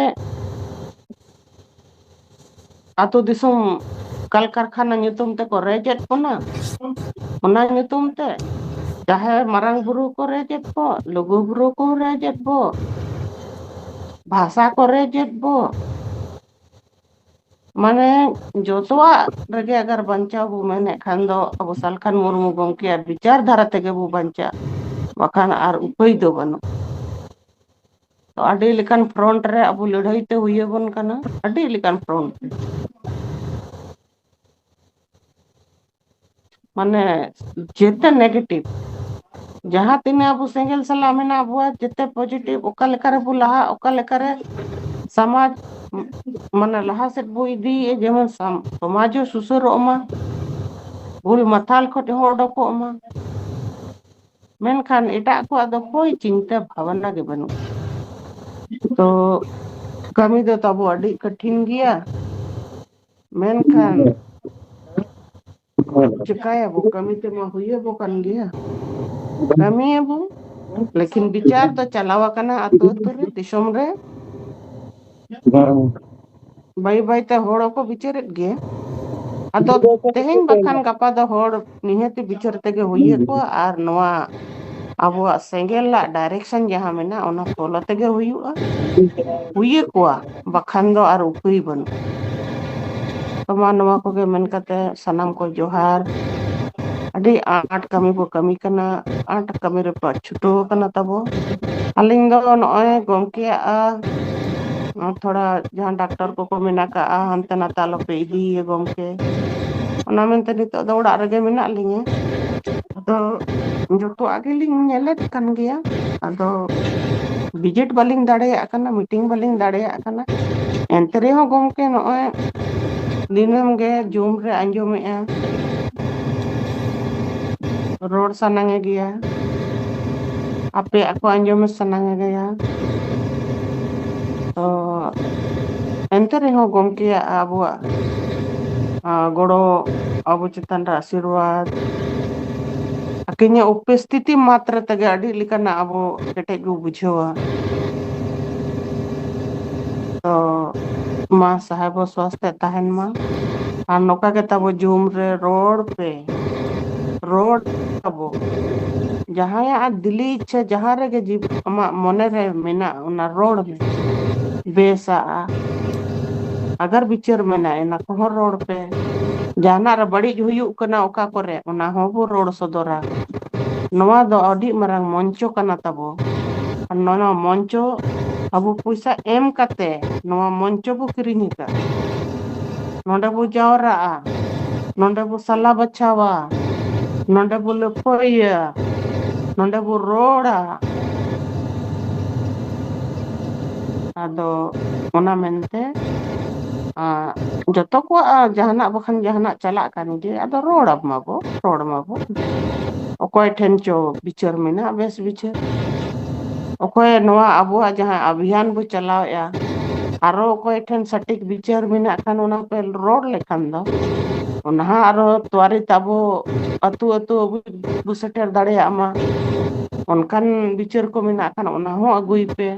ᱟᱛᱳ ᱫᱤᱥᱚᱢ ᱠᱚᱞᱠᱟᱨᱠᱷᱟᱱᱟ ᱧᱩᱛᱩᱢ ᱛᱮᱠᱚ ᱨᱮᱡᱮᱫ ᱵᱚᱱᱟ, ᱚᱱᱟ ᱧᱩᱛᱩᱢ ᱛᱮ, ᱪᱟᱦᱮ ᱢᱟᱨᱟᱝ ᱵᱩᱨᱩ ᱠᱚ ᱨᱮᱡᱮᱫ ᱵᱚ, ᱞᱩᱜᱩ ᱵᱩᱨᱩ ᱠᱚ ᱨᱮᱡᱮᱫ ᱵᱚ, ᱵᱷᱟᱥᱟ ᱠᱚ ᱨᱮᱡᱮᱫ ᱵᱚ, ᱢᱟᱱᱮ ᱡᱚᱛᱚᱣᱟᱜ ᱨᱮᱜᱮ ᱟᱜᱟᱨ ᱵᱟᱧᱪᱟᱣ ᱵᱚ ᱢᱮᱱᱮᱫ ᱠᱷᱟᱱ ᱫᱚ ᱟᱵᱚ ᱥᱟᱞᱠᱷᱟᱱ ᱢᱩᱨᱢᱩ ᱜᱚᱢᱠᱮᱭᱟᱜ ᱵᱤᱪᱟᱨ ᱫᱷᱟᱨᱟ ᱛᱮᱜᱮ ᱵᱚ ᱵᱟᱧᱪᱟᱜ, ᱵᱟᱠᱷᱟᱱ ᱟᱨ ᱩᱯᱟᱹᱭ ᱫᱚ ᱵᱟᱹᱱᱩᱜ᱾ ᱛᱚ ᱟᱹᱰᱤ ᱞᱮᱠᱟᱱ ᱯᱷᱨᱚᱱᱴ ᱨᱮ ᱟᱵᱚ ᱞᱟᱹᱲᱦᱟᱹᱭ ᱛᱮ ᱦᱩᱭ ᱟᱵᱚᱱ ᱠᱟᱱᱟ, ᱟᱹᱰᱤ ᱞᱮᱠᱟᱱ ᱯᱷᱨᱚᱱᱴ ᱨᱮ᱾ ᱢᱟᱱᱮ ᱡᱮᱛᱮ ᱱᱮᱜᱮᱴᱤᱵᱷ, ᱡᱟᱦᱟᱸ ᱛᱤᱱᱟᱹᱜ ᱟᱵᱚ ᱥᱮᱸᱜᱮᱞ ᱥᱟᱞᱟᱜ ᱢᱮᱱᱟᱜ ᱵᱚᱣᱟ, ᱡᱮᱛᱮ ᱯᱚᱡᱤᱴᱤᱵᱷ, ᱚᱠᱟ ᱞᱮᱠᱟ ᱨᱮᱵᱚ ᱞᱟᱦᱟ, ᱚᱠᱟ ᱞᱮᱠᱟ ᱨᱮ ᱥᱚᱢᱟᱡᱽ ᱢᱟᱱᱮ ᱞᱟᱦᱟ ᱥᱮᱫ ᱵᱚ ᱤᱫᱤᱭᱮ, ᱡᱮᱢᱚᱱ ᱥᱟᱢ-, ᱥᱚᱢᱟᱡᱽ ᱦᱚᱸ ᱥᱩᱥᱟᱹᱨᱚᱜ ᱢᱟ, ᱵᱷᱩᱞ ᱢᱟᱛᱟᱞ ᱠᱷᱚᱱ ᱦᱚᱸ ᱚᱰᱚᱠᱚᱜ ᱢᱟ᱾ ᱢᱮᱱᱠᱷᱟᱱ ᱮᱴᱟᱜ ᱠᱚᱣᱟᱜ ᱫᱚ ᱠᱳᱭ ᱪᱤᱱᱛᱟᱹ ᱵᱷᱟᱵᱽᱱᱟ ᱜᱮ ᱵᱟᱹᱱᱩᱜ᱾ ᱛᱚ ᱠᱟᱹᱢᱤ ᱫᱚ ᱛᱟᱵᱚ ᱟᱹᱰᱤ ᱠᱚᱴᱷᱤᱱ ᱜᱮᱭᱟ, ᱢᱮᱱᱠᱷᱟᱱ ᱪᱮᱠᱟᱭᱟᱵᱚ, ᱠᱟᱹᱢᱤ ᱛᱮᱢᱟ ᱦᱩᱭ ᱟᱵᱚ ᱠᱟᱱ ᱜᱮᱭᱟ, ᱠᱟᱹᱢᱤᱭᱟᱵᱚ, ᱞᱮᱠᱤᱱ ᱵᱤᱪᱟᱨ ᱫᱚ ᱪᱟᱞᱟᱣ ᱟᱠᱟᱱᱟ ᱟᱛᱳ ᱟᱛᱳ ᱨᱮ, ᱫᱤᱥᱚᱢ ᱨᱮ᱾ ᱵᱟᱹᱭ ᱵᱟᱹᱭ ᱛᱮ ᱦᱚᱲ ᱦᱚᱸᱠᱚ ᱵᱤᱪᱟᱹᱨᱮᱫ ᱜᱮ᱾ ᱟᱫᱚ ᱛᱮᱦᱮᱧ ᱵᱟᱠᱷᱟᱱ ᱜᱟᱯᱟ ᱫᱚ ᱦᱚᱲ ᱱᱤᱦᱟᱹᱛᱤ ᱵᱤᱪᱟᱹᱨ ᱛᱮᱜᱮ ᱦᱩᱭ ᱟᱠᱚᱣᱟ, ᱟᱨ ᱱᱚᱣᱟ ᱟᱵᱚᱣᱟᱜ ᱥᱮᱸᱜᱮᱞ ᱨᱮᱱᱟᱜ ᱰᱟᱭᱨᱮᱠᱥᱚᱱ ᱡᱟᱦᱟᱸ ᱢᱮᱱᱟᱜᱼᱟ, ᱚᱱᱟ ᱯᱷᱚᱞᱳ ᱛᱮᱜᱮ ᱦᱩᱭᱩᱜᱼᱟ, ᱦᱩᱭ ᱟᱠᱚᱣᱟ, ᱵᱟᱠᱷᱟᱱ ᱫᱚ ᱟᱨ ᱩᱯᱟᱹᱭ ᱵᱟᱹᱱᱩᱜ᱾ ᱛᱚ ᱢᱟ ᱱᱚᱣᱟ ᱠᱚᱜᱮ ᱢᱮᱱ ᱠᱟᱛᱮ ᱥᱟᱱᱟᱢ ᱠᱚ ᱡᱚᱦᱟᱨ᱾ ᱟᱹᱰᱤ ᱟᱸᱴ ᱠᱟᱹᱢᱤ ᱵᱚ ᱠᱟᱹᱢᱤ ᱠᱟᱱᱟ, ᱟᱸᱴ ᱠᱟᱹᱢᱤ ᱨᱮ ᱯᱟᱴ ᱪᱷᱩᱴᱟᱹᱣ ᱠᱟᱱᱟ ᱛᱟᱵᱚ᱾ ᱟᱹᱞᱤᱧ ᱫᱚ ᱱᱚᱜᱼᱚᱭ ᱜᱚᱢᱠᱮᱭᱟᱜ, ᱟ, ᱛᱷᱚᱲᱟ ᱡᱟᱦᱟᱸ ᱰᱟᱠᱛᱟᱨ ᱠᱚᱠᱚ ᱢᱮᱱᱟᱜ ᱠᱟᱜᱼᱟ, ᱦᱟᱱᱛᱮ ᱱᱟᱛᱮ ᱟᱞᱚᱯᱮ ᱤᱫᱤᱭᱮᱭᱟ ᱜᱚᱢᱠᱮ, ᱚᱱᱟ ᱢᱮᱱᱛᱮ ᱱᱤᱛᱚᱜ ᱫᱚ ᱚᱲᱟᱜ ᱨᱮᱜᱮ ᱢᱮᱱᱟᱜ ᱞᱤᱧᱟᱹ᱾ ᱟᱫᱚ ᱡᱚᱛᱚᱣᱟᱜ ᱜᱮᱞᱤᱧ ᱧᱮᱞᱮᱫ ᱠᱟᱱ ᱜᱮᱭᱟ, ᱟᱫᱚ ᱵᱷᱤᱡᱤᱴ ᱵᱟᱹᱞᱤᱧ ᱫᱟᱲᱮᱭᱟᱜ ᱠᱟᱱᱟ, ᱢᱤᱴᱤᱝ ᱵᱟᱹᱞᱤᱧ ᱫᱟᱲᱮᱭᱟᱜ ᱠᱟᱱᱟ᱾ ᱮᱱᱛᱮ ᱨᱮᱦᱚᱸ ᱜᱚᱢᱠᱮ ᱱᱚᱜᱼᱚᱭ ᱫᱤᱱᱟᱹᱢ ᱜᱮ ᱡᱩᱢ ᱨᱮ ᱟᱸᱡᱚᱢᱮᱜᱼᱟ, ᱨᱚᱲ ᱥᱟᱱᱟᱝ ᱜᱮᱭᱟ, ᱟᱯᱮᱭᱟᱜ ᱠᱚ ᱟᱸᱡᱚᱢ ᱥᱟᱱᱟᱝ ᱜᱮᱭᱟ᱾ ᱛᱚ ᱮᱱᱛᱮ ᱨᱮᱦᱚᱸ ᱜᱚᱢᱠᱮᱭᱟᱜ ᱟᱵᱚᱣᱟᱜ ᱜᱚᱲᱚ, ᱟᱵᱚ ᱪᱮᱛᱟᱱ ᱨᱮ ᱟᱥᱤᱨᱵᱟᱫᱽ, ᱟᱹᱠᱤᱱᱟᱜ ᱩᱯᱚᱥᱛᱷᱤᱛᱤ ᱢᱟᱛᱨᱟ ᱛᱮᱜᱮ ᱟᱹᱰᱤ ᱞᱮᱠᱟᱱᱟᱜ ᱟᱵᱚ ᱠᱮᱴᱮᱡ ᱵᱚ ᱵᱩᱡᱷᱟᱹᱣᱟ᱾ ᱛᱚ ᱢᱟ ᱥᱟᱦᱮᱵᱚ ᱥᱣᱟᱥᱛᱷᱮ ᱛᱟᱦᱮᱱ ᱢᱟ᱾ ᱟᱨ ᱱᱚᱝᱠᱟ ᱜᱮ ᱛᱟᱵᱚ ᱡᱩᱢ ᱨᱮ ᱨᱚᱲ ᱯᱮ, ᱨᱚᱲ ᱟᱵᱚ᱾ ᱡᱟᱦᱟᱸᱭᱟᱜ ᱫᱤᱞᱤ ᱤᱪᱪᱷᱟᱹ ᱡᱟᱦᱟᱸ ᱨᱮᱜᱮ ᱡᱤᱵ ᱟᱢᱟᱜ ᱢᱚᱱᱮ ᱨᱮ ᱢᱮᱱᱟᱜ, ᱚᱱᱟ ᱨᱚᱲ ᱢᱮ᱾ ᱵᱮᱥᱟᱜᱼᱟ᱾ ᱟᱜᱟᱨ ᱵᱤᱪᱟᱹᱨ ᱢᱮᱱᱟᱜᱼᱟ, ᱚᱱᱟ ᱠᱚᱦᱚᱸ ᱨᱚᱲ ᱯᱮ᱾ ᱡᱟᱦᱟᱱᱟᱜ ᱨᱮ ᱵᱟᱹᱲᱤᱡ ᱦᱩᱭᱩᱜ ᱠᱟᱱᱟ ᱚᱠᱟ ᱠᱚᱨᱮ, ᱚᱱᱟ ᱦᱚᱸ ᱵᱚ ᱨᱚᱲ ᱥᱚᱫᱚᱨᱟ᱾ ᱱᱚᱣᱟ ᱫᱚ ᱟᱹᱰᱤ ᱢᱟᱨᱟᱝ ᱢᱚᱧᱪᱚ ᱠᱟᱱᱟ ᱛᱟᱵᱚ᱾ ᱟᱨ ᱱᱚᱣᱟ ᱢᱚᱧᱪᱚ ᱟᱵᱚ ᱯᱚᱭᱥᱟ ᱮᱢ ᱠᱟᱛᱮ ᱱᱚᱣᱟ ᱢᱚᱧᱪᱚ ᱵᱚ ᱠᱤᱨᱤᱧ ᱟᱠᱟᱫ᱾ ᱱᱚᱰᱮ ᱵᱚ ᱡᱟᱣᱨᱟᱜᱼᱟ, ᱱᱚᱰᱮ ᱵᱚ ᱥᱟᱞᱟ ᱵᱟᱪᱷᱟᱣᱟ, ᱱᱚᱰᱮ ᱵᱚ ᱞᱟᱹᱯᱟᱹᱭᱟ, ᱱᱚᱰᱮ ᱵᱚ ᱨᱚᱲᱟ᱾ ᱟᱫᱚ ᱚᱱᱟ ᱢᱮᱱᱛᱮ, ᱟ, ᱡᱚᱛᱚ ᱠᱚᱣᱟᱜ, ᱟ, ᱡᱟᱦᱟᱱᱟᱜ ᱵᱟᱠᱷᱟᱱ ᱡᱟᱦᱟᱱᱟᱜ ᱪᱟᱞᱟᱜ ᱠᱟᱱ ᱜᱮ, ᱟᱫᱚ ᱨᱚᱲ ᱢᱟᱵᱚ, ᱨᱚᱲ ᱢᱟᱵᱚ᱾ ᱚᱠᱚᱭ ᱴᱷᱮᱱ ᱪᱚ ᱵᱤᱪᱟᱹᱨ ᱢᱮᱱᱟᱜ, ᱵᱮᱥ ᱵᱤᱪᱟᱹᱨ᱾ ᱚᱠᱚᱭ ᱱᱚᱣᱟ ᱟᱵᱚᱣᱟᱜ ᱡᱟᱦᱟᱸ ᱚᱵᱷᱤᱭᱟᱱ ᱵᱚ ᱪᱟᱞᱟᱣᱮᱫᱼᱟ, ᱟᱨᱚ ᱚᱠᱚᱭ ᱴᱷᱮᱱ ᱥᱚᱴᱷᱤᱠ ᱵᱤᱪᱟᱹᱨ ᱢᱮᱱᱟᱜ ᱠᱷᱟᱱ ᱚᱱᱟ ᱯᱮ ᱨᱚᱲ ᱞᱮᱠᱷᱟᱱ ᱫᱚ, ᱚᱱᱟ ᱦᱚᱸ ᱟᱨᱚ ᱛᱣᱟᱨᱤᱛ ᱟᱵᱚ ᱟᱹᱛᱩ ᱟᱹᱛᱩ ᱟᱵᱚ ᱵᱚ ᱥᱮᱴᱮᱨ ᱫᱟᱲᱮᱭᱟᱜ ᱢᱟ᱾ ᱚᱱᱠᱟᱱ ᱵᱤᱪᱟᱹᱨ ᱠᱚ ᱢᱮᱱᱟᱜ ᱠᱷᱟᱱ ᱚᱱᱟ ᱦᱚᱸ ᱟᱹᱜᱩᱭ ᱯᱮ,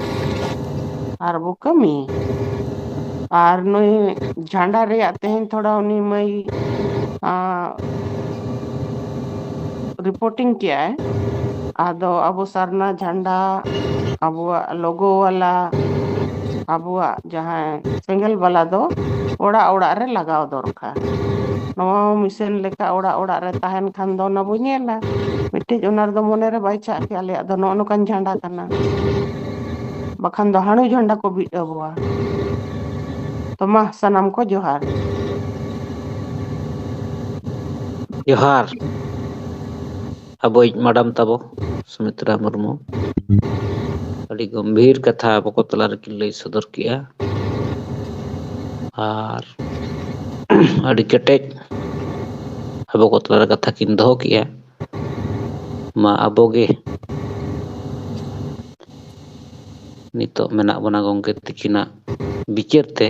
ᱟᱨ ᱵᱚ ᱠᱟᱹᱢᱤ᱾ ᱟᱨ ᱱᱩᱭ ᱡᱷᱟᱱᱰᱟ ᱨᱮᱭᱟᱜ ᱛᱮᱦᱮᱧ ᱛᱷᱚᱲᱟ ᱩᱱᱤ ᱢᱟᱹᱭ, ᱟ, ᱨᱤᱯᱳᱨᱴᱤᱝ ᱠᱮᱜᱼᱟᱭ᱾ ᱟᱫᱚ ᱟᱵᱚ ᱥᱟᱨᱱᱟ ᱡᱷᱟᱱᱰᱟ, ᱟᱵᱚᱣᱟᱜ ᱞᱳᱜᱳ ᱣᱟᱞᱟ, ᱟᱵᱚᱣᱟᱜ ᱡᱟᱦᱟᱸ ᱥᱮᱸᱜᱮᱞ ᱵᱟᱞᱟ ᱫᱚ ᱚᱲᱟᱜ ᱚᱲᱟᱜ ᱨᱮ ᱞᱟᱜᱟᱣ ᱫᱚᱨᱠᱟᱨ᱾ ᱱᱚᱣᱟ ᱦᱚᱸ ᱢᱤᱥᱚᱱ ᱞᱮᱠᱟ ᱚᱲᱟᱜ ᱚᱲᱟᱜ ᱨᱮ ᱛᱟᱦᱮᱱ ᱠᱷᱟᱱ ᱫᱚ ᱚᱱᱟ ᱵᱚ ᱧᱮᱞᱟ᱾ ᱢᱤᱫᱴᱤᱡ ᱚᱱᱟ ᱨᱮᱫᱚ ᱢᱚᱱᱮ ᱨᱮ ᱵᱟᱭ ᱪᱷᱟᱜ ᱠᱮ ᱟᱞᱮᱭᱟᱜ ᱫᱚ ᱱᱚᱜᱼᱚ ᱱᱚᱝᱠᱟᱱ ᱡᱷᱟᱱᱰᱟ ᱠᱟᱱᱟ, ᱵᱟᱠᱷᱟᱱ ᱫᱚ ᱦᱟᱹᱬᱩ ᱡᱷᱟᱱᱰᱟ ᱠᱚ ᱵᱤᱫ ᱟᱵᱚᱣᱟ᱾ ᱛᱚ ᱢᱟ ᱥᱟᱱᱟᱢ ᱠᱚ ᱡᱚᱦᱟᱨ᱾ ᱡᱚᱦᱟᱨ᱾ ᱟᱵᱚᱭᱤᱡ ᱢᱟᱰᱟᱢ ᱛᱟᱵᱚ ᱥᱩᱢᱤᱛᱨᱟ ᱢᱩᱨᱢᱩ ᱟᱹᱰᱤ ᱜᱚᱢᱵᱷᱤᱨ ᱠᱟᱛᱷᱟ ᱟᱵᱚ ᱠᱚ ᱛᱟᱞᱟ ᱨᱮᱠᱤᱱ ᱞᱟᱹᱭ ᱥᱚᱫᱚᱨ ᱠᱮᱜᱼᱟ, ᱟᱨ ᱟᱹᱰᱤ ᱠᱮᱴᱮᱡ ᱟᱵᱚ ᱠᱚ ᱛᱟᱞᱟ ᱨᱮ ᱠᱟᱛᱷᱟ ᱠᱤᱱ ᱫᱚᱦᱚ ᱠᱮᱜᱼᱟ᱾ ᱢᱟ ᱟᱵᱚ ᱜᱮ ᱱᱤᱛᱚᱜ ᱢᱮᱱᱟᱜ ᱵᱚᱱᱟ ᱜᱚᱢᱠᱮ ᱛᱤᱠᱤᱱᱟᱜ ᱵᱤᱪᱟᱹᱨ ᱛᱮ᱾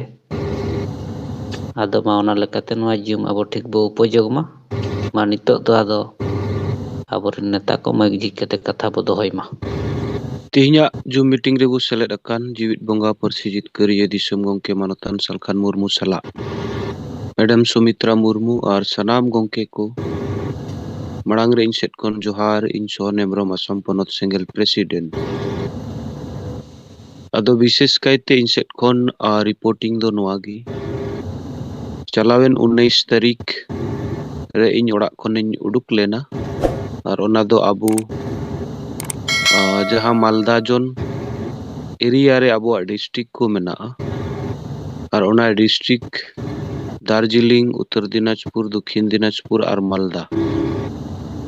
ᱟᱫᱚ ᱢᱟ ᱚᱱᱟ ᱞᱮᱠᱟᱛᱮ ᱱᱚᱣᱟ ᱡᱩᱢ ᱟᱵᱚ ᱴᱷᱤᱠ ᱵᱚ ᱩᱯᱚᱡᱳᱜᱽ ᱢᱟ᱾ ᱢᱟ ᱱᱤᱛᱚᱜ ᱫᱚ ᱟᱫᱚ ᱟᱵᱚᱨᱮᱱ ᱱᱮᱛᱟ ᱠᱚ ᱢᱟᱹᱭᱤᱠ ᱡᱷᱤᱡ ᱠᱟᱛᱮ ᱠᱟᱛᱷᱟ ᱵᱚ ᱫᱚᱦᱚᱭ ᱢᱟ᱾ ᱛᱮᱦᱮᱧᱟᱜ ᱡᱩᱢ ᱢᱤᱴᱤᱝ ᱨᱮᱵᱚ ᱥᱮᱞᱮᱫ ᱟᱠᱟᱱ ᱡᱤᱣᱤᱫ ᱵᱚᱸᱜᱟ ᱯᱟᱹᱨᱥᱤ ᱡᱤᱛᱠᱟᱹᱨᱤᱭᱟᱹ ᱫᱤᱥᱚᱢ ᱜᱚᱢᱠᱮ ᱢᱟᱱᱚᱛᱟᱱ ᱥᱟᱞᱠᱷᱟᱱ ᱢᱩᱨᱢᱩ ᱥᱟᱞᱟᱜ ᱢᱮᱰᱟᱢ ᱥᱩᱢᱤᱛᱨᱟ ᱢᱩᱨᱢᱩ ᱟᱨ ᱥᱟᱱᱟᱢ ᱜᱚᱢᱠᱮ ᱠᱚ, ᱢᱟᱲᱟᱝ ᱨᱮ ᱤᱧ ᱥᱮᱫ ᱠᱷᱚᱱ ᱡᱚᱦᱟᱨ, ᱤᱧ ᱥᱚᱦᱚᱱ ᱦᱮᱢᱵᱨᱚᱢ, ᱟᱥᱟᱢ ᱯᱚᱱᱚᱛ ᱥᱮᱸᱜᱮᱞ president᱾ ᱟᱫᱚ ᱵᱤᱥᱮᱥ ᱠᱟᱭᱛᱮ ᱤᱧ ᱥᱮᱫ ᱠᱷᱚᱱ, ᱟ, reporting ᱫᱚ ᱱᱚᱣᱟ ᱜᱮ᱾ ᱪᱟᱞᱟᱣᱮᱱ ᱩᱱᱤᱥ ᱛᱟᱹᱨᱤᱠᱷ ᱨᱮ ᱤᱧ ᱚᱲᱟᱜ ᱠᱷᱚᱱᱤᱧ ᱩᱰᱩᱠ ᱞᱮᱱᱟ, ᱟᱨ ᱚᱱᱟ ᱫᱚ ᱟᱵᱚ, ᱟ, ᱡᱟᱦᱟᱸ ᱢᱟᱞᱫᱟ ᱡᱳᱱ area ᱨᱮ ᱟᱵᱚᱣᱟᱜ district ᱠᱚ ᱢᱮᱱᱟᱜᱼᱟ, ᱟᱨ ᱚᱱᱟ district ᱫᱟᱨᱡᱤᱞᱤᱝ, ᱩᱛᱛᱚᱨ ᱫᱤᱱᱟᱡᱽᱯᱩᱨ, ᱫᱚᱠᱠᱷᱤᱱ ᱫᱤᱱᱟᱡᱽᱯᱩᱨ ᱟᱨ ᱢᱟᱞᱫᱟ,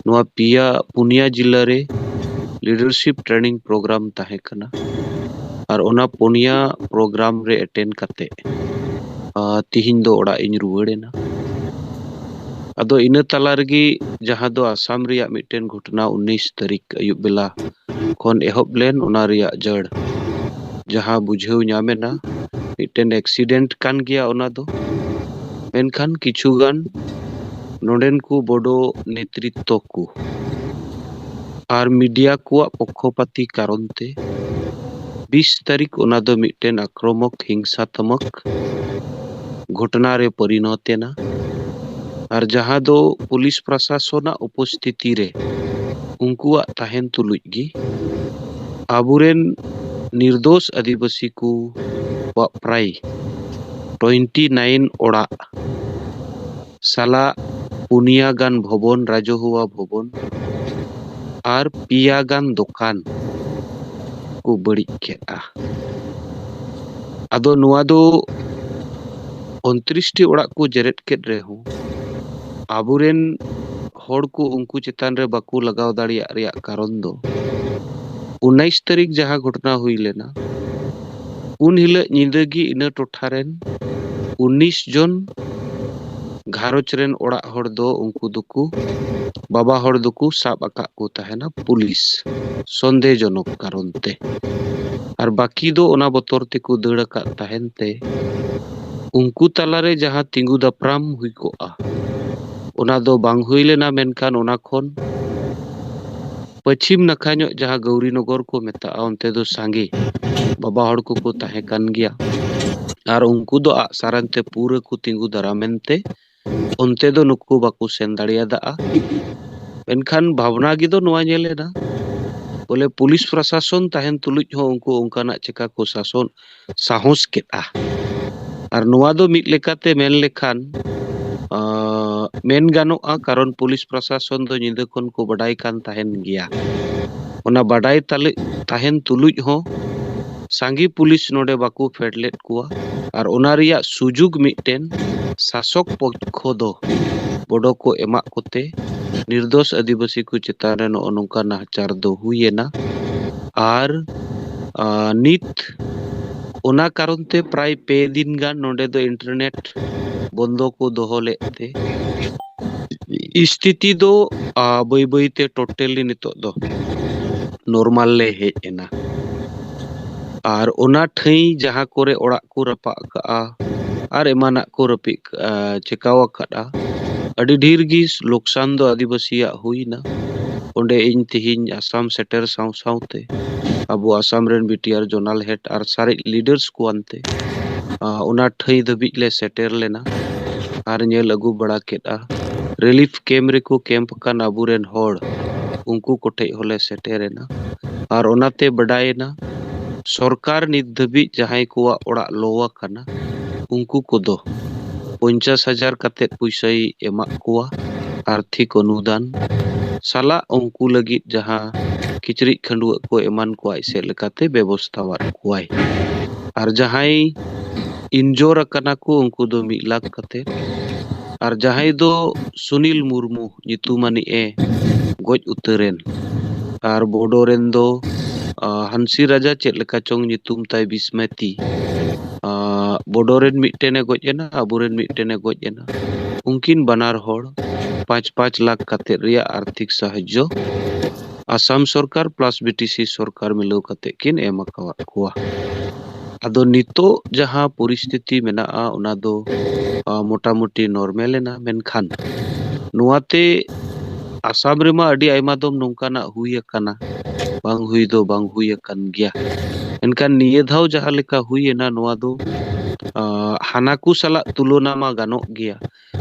ᱱᱚᱣᱟ ᱯᱮᱭᱟ ᱯᱩᱱᱭᱟ ᱡᱤᱞᱟ ᱨᱮ leadership training program ᱛᱟᱦᱮᱸ ᱠᱟᱱᱟ᱾ ᱟᱨ ᱚᱱᱟ ᱯᱩᱱᱭᱟ program ᱨᱮ attend ᱠᱟᱛᱮ, ᱟ, ᱛᱤᱦᱤᱧ ᱫᱚ ᱚᱲᱟᱜ ᱤᱧ ᱨᱩᱣᱟᱹᱲ ᱮᱱᱟ᱾ ᱟᱫᱚ ᱤᱱᱟᱹ ᱛᱟᱞᱟ ᱨᱮᱜᱮ ᱡᱟᱦᱟᱸ ᱫᱚ ᱟᱥᱟᱢ ᱨᱮᱭᱟᱜ ᱢᱤᱫᱴᱮᱱ ᱜᱷᱚᱴᱚᱱᱟ ᱩᱱᱤᱥ ᱛᱟᱹᱨᱤᱠᱷ ᱟᱹᱭᱩᱵ ᱵᱮᱞᱟ ᱠᱷᱚᱱ ᱮᱦᱚᱵ ᱞᱮᱱ, ᱚᱱᱟ ᱨᱮᱭᱟᱜ ᱡᱟᱹᱲ ᱡᱟᱦᱟᱸ ᱵᱩᱡᱷᱟᱹᱣ ᱧᱟᱢ ᱮᱱᱟ, ᱢᱤᱫᱴᱮᱱ accident ᱠᱟᱱ ᱜᱮᱭᱟ ᱚᱱᱟ ᱫᱚ᱾ ᱢᱮᱱᱠᱷᱟᱱ ᱠᱤᱪᱷᱩ ᱜᱟᱱ ᱱᱚᱰᱮᱱ ᱠᱚ ᱵᱚᱰᱚ ᱱᱮᱛᱨᱤᱛᱛᱚ ᱠᱚ ᱟᱨ media ᱠᱚᱣᱟᱜ ᱯᱚᱠᱠᱷᱚᱯᱟᱛᱤ ᱠᱟᱨᱚᱱ ᱛᱮ ᱵᱤᱥ ᱛᱟᱹᱨᱤᱠᱷ ᱚᱱᱟ ᱫᱚ ᱢᱤᱫᱴᱮᱱ ᱟᱠᱨᱚᱢᱚᱠ, ᱦᱤᱝᱥᱟᱛᱢᱚᱠ ᱜᱷᱚᱴᱚᱱᱟ ᱨᱮ ᱯᱚᱨᱤᱱᱚᱛ ᱮᱱᱟ᱾ ᱟᱨ ᱡᱟᱦᱟᱸ ᱫᱚ ᱯᱩᱞᱤᱥ ᱯᱨᱚᱥᱟᱥᱚᱱᱟᱜ ᱩᱯᱚᱥᱛᱷᱤᱛᱤ ᱨᱮ ᱩᱱᱠᱩᱣᱟᱜ ᱛᱟᱦᱮᱱ ᱛᱩᱞᱩᱡ ᱜᱮ ᱟᱵᱚᱨᱮᱱ ᱱᱤᱨᱫᱳᱥ ᱟᱹᱫᱤᱵᱟᱹᱥᱤ ᱠᱚᱣᱟᱜ ᱯᱨᱟᱭ twenty nine ᱚᱲᱟᱜ ᱥᱟᱞᱟᱜ ᱯᱩᱱᱭᱟ ᱜᱟᱱ ᱵᱷᱚᱵᱚᱱ, ᱨᱟᱡᱚᱦᱩᱣᱟ ᱵᱷᱚᱵᱚᱱ, ᱟᱨ ᱯᱮᱭᱟ ᱜᱟᱱ ᱫᱚᱠᱟᱱ ᱠᱚ ᱵᱟᱹᱲᱤᱡ ᱠᱮᱫᱼᱟ᱾ ᱟᱫᱚ ᱱᱚᱣᱟ ᱫᱚ ᱩᱱᱛᱨᱤᱥ ᱴᱤ ᱚᱲᱟᱜ ᱠᱚ ᱡᱮᱨᱮᱫ ᱠᱮᱫ ᱨᱮᱦᱚᱸ, ᱟᱵᱚᱨᱮᱱ ᱦᱚᱲ ᱠᱚ ᱩᱱᱠᱩ ᱪᱮᱛᱟᱱ ᱨᱮ ᱵᱟᱠᱚ ᱞᱟᱜᱟᱣ ᱫᱟᱲᱮᱭᱟᱜ ᱨᱮᱭᱟᱜ ᱠᱟᱨᱚᱱ ᱫᱚ, ᱩᱱᱤᱥ ᱛᱟᱹᱨᱤᱠᱷ ᱡᱟᱦᱟᱸ ᱜᱷᱚᱴᱚᱱᱟ ᱦᱩᱭ ᱞᱮᱱᱟ, ᱩᱱ ᱦᱤᱞᱳᱜ ᱧᱤᱫᱟᱹ ᱜᱮ ᱤᱱᱟᱹ ᱴᱚᱴᱷᱟ ᱨᱮᱱ ᱩᱱᱤᱥ ᱡᱚᱱ ᱜᱷᱟᱨᱚᱸᱡᱽ ᱨᱮᱱ ᱚᱲᱟᱜ ᱦᱚᱲ ᱫᱚ, ᱩᱱᱠᱩ ᱫᱚᱠᱚ, ᱵᱟᱵᱟ ᱦᱚᱲ ᱫᱚᱠᱚ ᱥᱟᱵ ᱟᱠᱟᱫ ᱠᱚ ᱛᱟᱦᱮᱱᱟ ᱯᱩᱞᱤᱥ, ᱥᱚᱱᱫᱮᱦᱡᱚᱱᱚᱠ ᱠᱟᱨᱚᱱ ᱛᱮ᱾ ᱟᱨ ᱵᱟᱹᱠᱤ ᱫᱚ ᱚᱱᱟ ᱵᱚᱛᱚᱨ ᱛᱮᱠᱚ ᱫᱟᱹᱲ ᱟᱠᱟᱫ ᱛᱟᱦᱮᱱ ᱛᱮ, ᱩᱱᱠᱩ ᱛᱟᱞᱟᱨᱮ ᱡᱟᱦᱟᱸ ᱛᱤᱸᱜᱩ ᱫᱟᱯᱨᱟᱢ ᱦᱩᱭ ᱠᱚᱜᱼᱟ, ᱚᱱᱟ ᱫᱚ ᱵᱟᱝ ᱦᱩᱭ ᱞᱮᱱᱟ᱾ ᱢᱮᱱᱠᱷᱟᱱ ᱚᱱᱟ ᱠᱷᱚᱱ ᱯᱟᱹᱪᱷᱤᱢ ᱱᱟᱠᱷᱟ ᱧᱚᱜ ᱡᱟᱦᱟᱸ ᱜᱟᱣᱨᱤᱱᱚᱜᱚᱨ ᱠᱚ ᱢᱮᱛᱟᱜᱼᱟ, ᱚᱱᱛᱮ ᱫᱚ ᱥᱟᱸᱜᱮ ᱵᱟᱵᱟ ᱦᱚᱲ ᱠᱚᱠᱚ ᱛᱟᱦᱮᱸ ᱠᱟᱱ ᱜᱮᱭᱟ᱾ ᱟᱨ ᱩᱱᱠᱩ ᱫᱚ ᱟᱜᱼᱥᱟᱨ ᱟᱱᱛᱮ ᱯᱩᱨᱟᱹ ᱠᱚ ᱛᱤᱸᱜᱩ ᱫᱟᱨᱟᱢ ᱮᱱᱛᱮ ᱚᱱᱛᱮ ᱫᱚ ᱱᱩᱠᱩ ᱵᱟᱠᱚ ᱥᱮᱱ ᱫᱟᱲᱮᱭᱟᱫᱟ᱾ ᱢᱮᱱᱠᱷᱟᱱ ᱵᱷᱟᱵᱽᱱᱟ ᱜᱮ ᱫᱚ ᱱᱚᱣᱟ ᱧᱮᱞ ᱮᱱᱟ, ᱵᱚᱞᱮ ᱯᱩᱞᱤᱥ ᱯᱨᱚᱥᱟᱥᱚᱱ ᱛᱟᱦᱮᱱ ᱛᱩᱞᱩᱡ ᱦᱚᱸ ᱩᱱᱠᱩ ᱚᱱᱠᱟᱱᱟᱜ ᱪᱮᱠᱟ ᱠᱚ ᱥᱟᱥᱚᱱ, ᱥᱟᱦᱚᱥ ᱠᱮᱫᱼᱟ᱾ ᱟᱨ ᱱᱚᱣᱟ ᱫᱚ ᱢᱤᱫ ᱞᱮᱠᱟᱛᱮ ᱢᱮᱱ ᱞᱮᱠᱷᱟᱱ, ᱟᱸ, ᱢᱮᱱ ᱜᱟᱱᱚᱜᱼᱟ, ᱠᱟᱨᱚᱱ ᱯᱩᱞᱤᱥ ᱯᱨᱚᱥᱟᱥᱚᱱ ᱫᱚ ᱧᱤᱫᱟᱹ ᱠᱷᱚᱱ ᱠᱚ ᱵᱟᱰᱟᱭ ᱠᱟᱱ ᱛᱟᱦᱮᱱ ᱜᱮᱭᱟ᱾ ᱚᱱᱟ ᱵᱟᱰᱟᱭ ᱛᱟᱞᱮ, ᱛᱟᱦᱮᱱ ᱛᱩᱞᱩᱡ ᱦᱚᱸ ᱥᱟᱸᱜᱮ ᱯᱩᱞᱤᱥ ᱱᱚᱰᱮ ᱵᱟᱠᱚ ᱯᱷᱮᱰ ᱞᱮᱫ ᱠᱚᱣᱟ᱾ ᱟᱨ ᱚᱱᱟ ᱨᱮᱭᱟᱜ ᱥᱩᱡᱩᱜᱽ ᱢᱤᱫᱴᱮᱱ ᱥᱟᱥᱚᱠ ᱯᱚᱠᱠᱷᱚ ᱫᱚ ᱵᱚᱰᱚ ᱠᱚ ᱮᱢᱟᱜ ᱠᱚᱛᱮ ᱱᱤᱨᱫᱳᱥ ᱟᱹᱫᱤᱵᱟᱹᱥᱤ ᱠᱚ ᱪᱮᱛᱟᱱ ᱨᱮ ᱱᱚᱜᱼᱚ ᱱᱚᱝᱠᱟ ᱱᱟᱦᱟᱪᱟᱨ ᱫᱚ ᱦᱩᱭᱮᱱᱟ᱾ ᱟᱨ, ᱟ, ᱱᱤᱛ ᱚᱱᱟ ᱠᱟᱨᱚᱱ ᱛᱮ ᱯᱨᱟᱭ ᱯᱮ ᱫᱤᱱ ᱜᱟᱱ ᱱᱚᱰᱮ ᱫᱚ ᱤᱱᱴᱟᱨᱱᱮᱴ ᱵᱚᱱᱫᱚ ᱠᱚ ᱫᱚᱦᱚ ᱞᱮᱫ ᱛᱮ ᱥᱛᱷᱤᱛᱤ ᱫᱚ, ᱟ, ᱵᱟᱹᱭ ᱵᱟᱹᱭ ᱛᱮ ᱴᱳᱴᱟᱞᱤ ᱱᱤᱛᱚᱜ ᱫᱚ ᱱᱚᱨᱢᱟᱞ ᱞᱮ ᱦᱮᱡ ᱮᱱᱟ᱾ ᱟᱨ ᱚᱱᱟ ᱴᱷᱟᱹᱭ ᱡᱟᱦᱟᱸ ᱠᱚᱨᱮ ᱚᱲᱟᱜ ᱠᱚ ᱨᱟᱯᱟᱜ ᱠᱟᱜᱼᱟ ᱟᱨ ᱮᱢᱟᱱᱟᱜ ᱠᱚ ᱨᱟᱹᱯᱤᱫ, ᱟ, ᱪᱮᱠᱟᱣ ᱟᱠᱟᱫᱼᱟ, ᱟᱹᱰᱤ ᱰᱷᱮᱨ ᱜᱮ ᱞᱳᱠᱥᱟᱱ ᱫᱚ ᱟᱹᱫᱤᱵᱟᱹᱥᱤᱭᱟᱜ ᱦᱩᱭᱱᱟ᱾ ᱚᱸᱰᱮ ᱤᱧ ᱛᱮᱦᱮᱧ ᱟᱥᱟᱢ ᱥᱮᱴᱮᱨ ᱥᱟᱶ ᱥᱟᱶᱛᱮ ᱟᱵᱚ ᱟᱥᱟᱢ ᱨᱮᱱ ᱵᱤᱴᱤᱟᱨ ᱡᱳᱱᱟᱞ ᱦᱮᱰ ᱟᱨ ᱥᱟᱨᱮᱡ ᱞᱤᱰᱟᱨᱥ ᱠᱚ ᱟᱱᱛᱮ, ᱟ, ᱚᱱᱟ ᱴᱷᱟᱹᱭ ᱫᱷᱟᱹᱵᱤᱡ ᱞᱮ ᱥᱮᱴᱮᱨ ᱞᱮᱱᱟ ᱟᱨ ᱧᱮᱞ ᱟᱹᱜᱩ ᱵᱟᱲᱟ ᱠᱮᱫᱼᱟ᱾ ᱨᱤᱞᱤᱯᱷ ᱠᱮᱢᱯ ᱨᱮᱠᱚ ᱠᱮᱢᱯ ᱟᱠᱟᱱ ᱟᱵᱚᱨᱮᱱ ᱦᱚᱲ, ᱩᱱᱠᱩ ᱠᱚᱴᱷᱮᱡ ᱦᱚᱸᱞᱮ ᱥᱮᱴᱮᱨ ᱮᱱᱟ᱾ ᱟᱨ ᱚᱱᱟᱛᱮ ᱵᱟᱰᱟᱭᱮᱱᱟ, ᱥᱚᱨᱠᱟᱨ ᱱᱤᱛ ᱫᱷᱟᱹᱵᱤᱡ ᱡᱟᱦᱟᱸᱭ ᱠᱚᱣᱟᱜ ᱚᱲᱟᱜ ᱞᱚ ᱟᱠᱟᱱᱟ, ᱩᱱᱠᱩ ᱠᱚᱫᱚ ᱯᱚᱧᱪᱟᱥ ᱦᱟᱡᱟᱨ ᱠᱟᱛᱮᱫ ᱯᱩᱭᱥᱟᱹᱭ ᱮᱢᱟᱜ ᱠᱚᱣᱟ, ᱟᱨᱛᱷᱤᱠ ᱚᱱᱩᱫᱟᱱ ᱥᱟᱞᱟᱜ ᱩᱱᱠᱩ ᱞᱟᱹᱜᱤᱫ ᱡᱟᱦᱟᱸ ᱠᱤᱪᱨᱤᱡ ᱠᱷᱟᱹᱰᱩᱣᱟᱹᱜ ᱠᱚ ᱮᱢᱟᱱ ᱠᱚ ᱟᱡ ᱥᱮᱫ ᱞᱮᱠᱟᱛᱮ ᱵᱮᱵᱚᱥᱛᱷᱟᱣᱟᱫ ᱠᱚᱣᱟᱭ᱾ ᱟᱨ ᱡᱟᱦᱟᱸᱭ ᱤᱱᱡᱳᱨ ᱟᱠᱟᱱᱟ ᱠᱚ, ᱩᱱᱠᱩ ᱫᱚ ᱢᱤᱫ ᱞᱟᱠᱷ ᱠᱟᱛᱮ᱾ ᱟᱨ ᱡᱟᱦᱟᱸᱭ ᱫᱚ ᱥᱩᱱᱤᱞ ᱢᱩᱨᱢᱩ ᱧᱩᱛᱩᱢᱟᱱᱤᱡ ᱮ ᱜᱚᱡ ᱩᱛᱟᱹᱨᱮᱱ, ᱟᱨ ᱵᱚᱰᱳ ᱨᱮᱱ ᱫᱚ, ᱟ, ᱦᱟᱱᱥᱤ ᱨᱟᱡᱟ ᱪᱮᱫ ᱞᱮᱠᱟ ᱪᱚᱝ ᱧᱩᱛᱩᱢ ᱛᱟᱭ, ᱵᱤᱥᱢᱟᱹᱛᱤ, ᱟ, ᱵᱚᱰᱳ ᱨᱮᱱ ᱢᱤᱫᱴᱮᱱᱮ ᱜᱚᱡ ᱮᱱᱟ, ᱟᱵᱚᱨᱮᱱ ᱢᱤᱫᱴᱮᱱᱮ ᱜᱚᱡ ᱮᱱᱟ᱾ ᱩᱱᱠᱤᱱ ᱵᱟᱱᱟᱨ ᱦᱚᱲ ᱯᱟᱸᱪ ᱯᱟᱸᱪ ᱞᱟᱠᱷ ᱠᱟᱛᱮᱫ ᱨᱮᱭᱟᱜ ᱟᱨᱛᱷᱤᱠ ᱥᱟᱦᱟᱡᱽᱡᱚ ᱟᱥᱟᱢ ᱥᱚᱨᱠᱟᱨ ᱯᱞᱟᱥ ᱵᱤᱴᱤᱥᱤ ᱥᱚᱨᱠᱟᱨ ᱢᱤᱞᱟᱹᱣ ᱠᱟᱛᱮᱫ ᱠᱤᱱ ᱮᱢ ᱟᱠᱟᱣᱟᱫ ᱠᱚᱣᱟ᱾ ᱟᱫᱚ ᱱᱤᱛᱚᱜ ᱡᱟᱦᱟᱸ ᱯᱚᱨᱤᱥᱛᱷᱤᱛᱤ ᱢᱮᱱᱟᱜᱼᱟ, ᱚᱱᱟ ᱫᱚ, ᱟ, ᱢᱚᱴᱟᱢᱩᱴᱤ ᱱᱚᱨᱢᱮᱞ ᱮᱱᱟ, ᱢᱮᱱᱠᱷᱟᱱ ᱱᱚᱣᱟᱛᱮ ᱟᱥᱟᱢ ᱨᱮᱢᱟ ᱟᱹᱰᱤ ᱟᱭᱢᱟ ᱫᱚᱢ ᱱᱚᱝᱠᱟᱱᱟᱜ ᱦᱩᱭ ᱟᱠᱟᱱᱟ, ᱵᱟᱝ ᱦᱩᱭ ᱫᱚ ᱵᱟᱝ ᱦᱩᱭ ᱟᱠᱟᱱ ᱜᱮᱭᱟ᱾ ᱢᱮᱱᱠᱷᱟᱱ ᱱᱤᱭᱟᱹ ᱫᱷᱟᱣ ᱡᱟᱦᱟᱸ ᱞᱮᱠᱟ ᱦᱩᱭ ᱮᱱᱟ, ᱱᱚᱣᱟ ᱫᱚ, ᱟ, ᱦᱟᱱᱟ ᱠᱚ ᱥᱟᱞᱟᱜ ᱛᱩᱞᱚᱱᱟ ᱢᱟ ᱜᱟᱱᱚᱜ ᱜᱮᱭᱟ,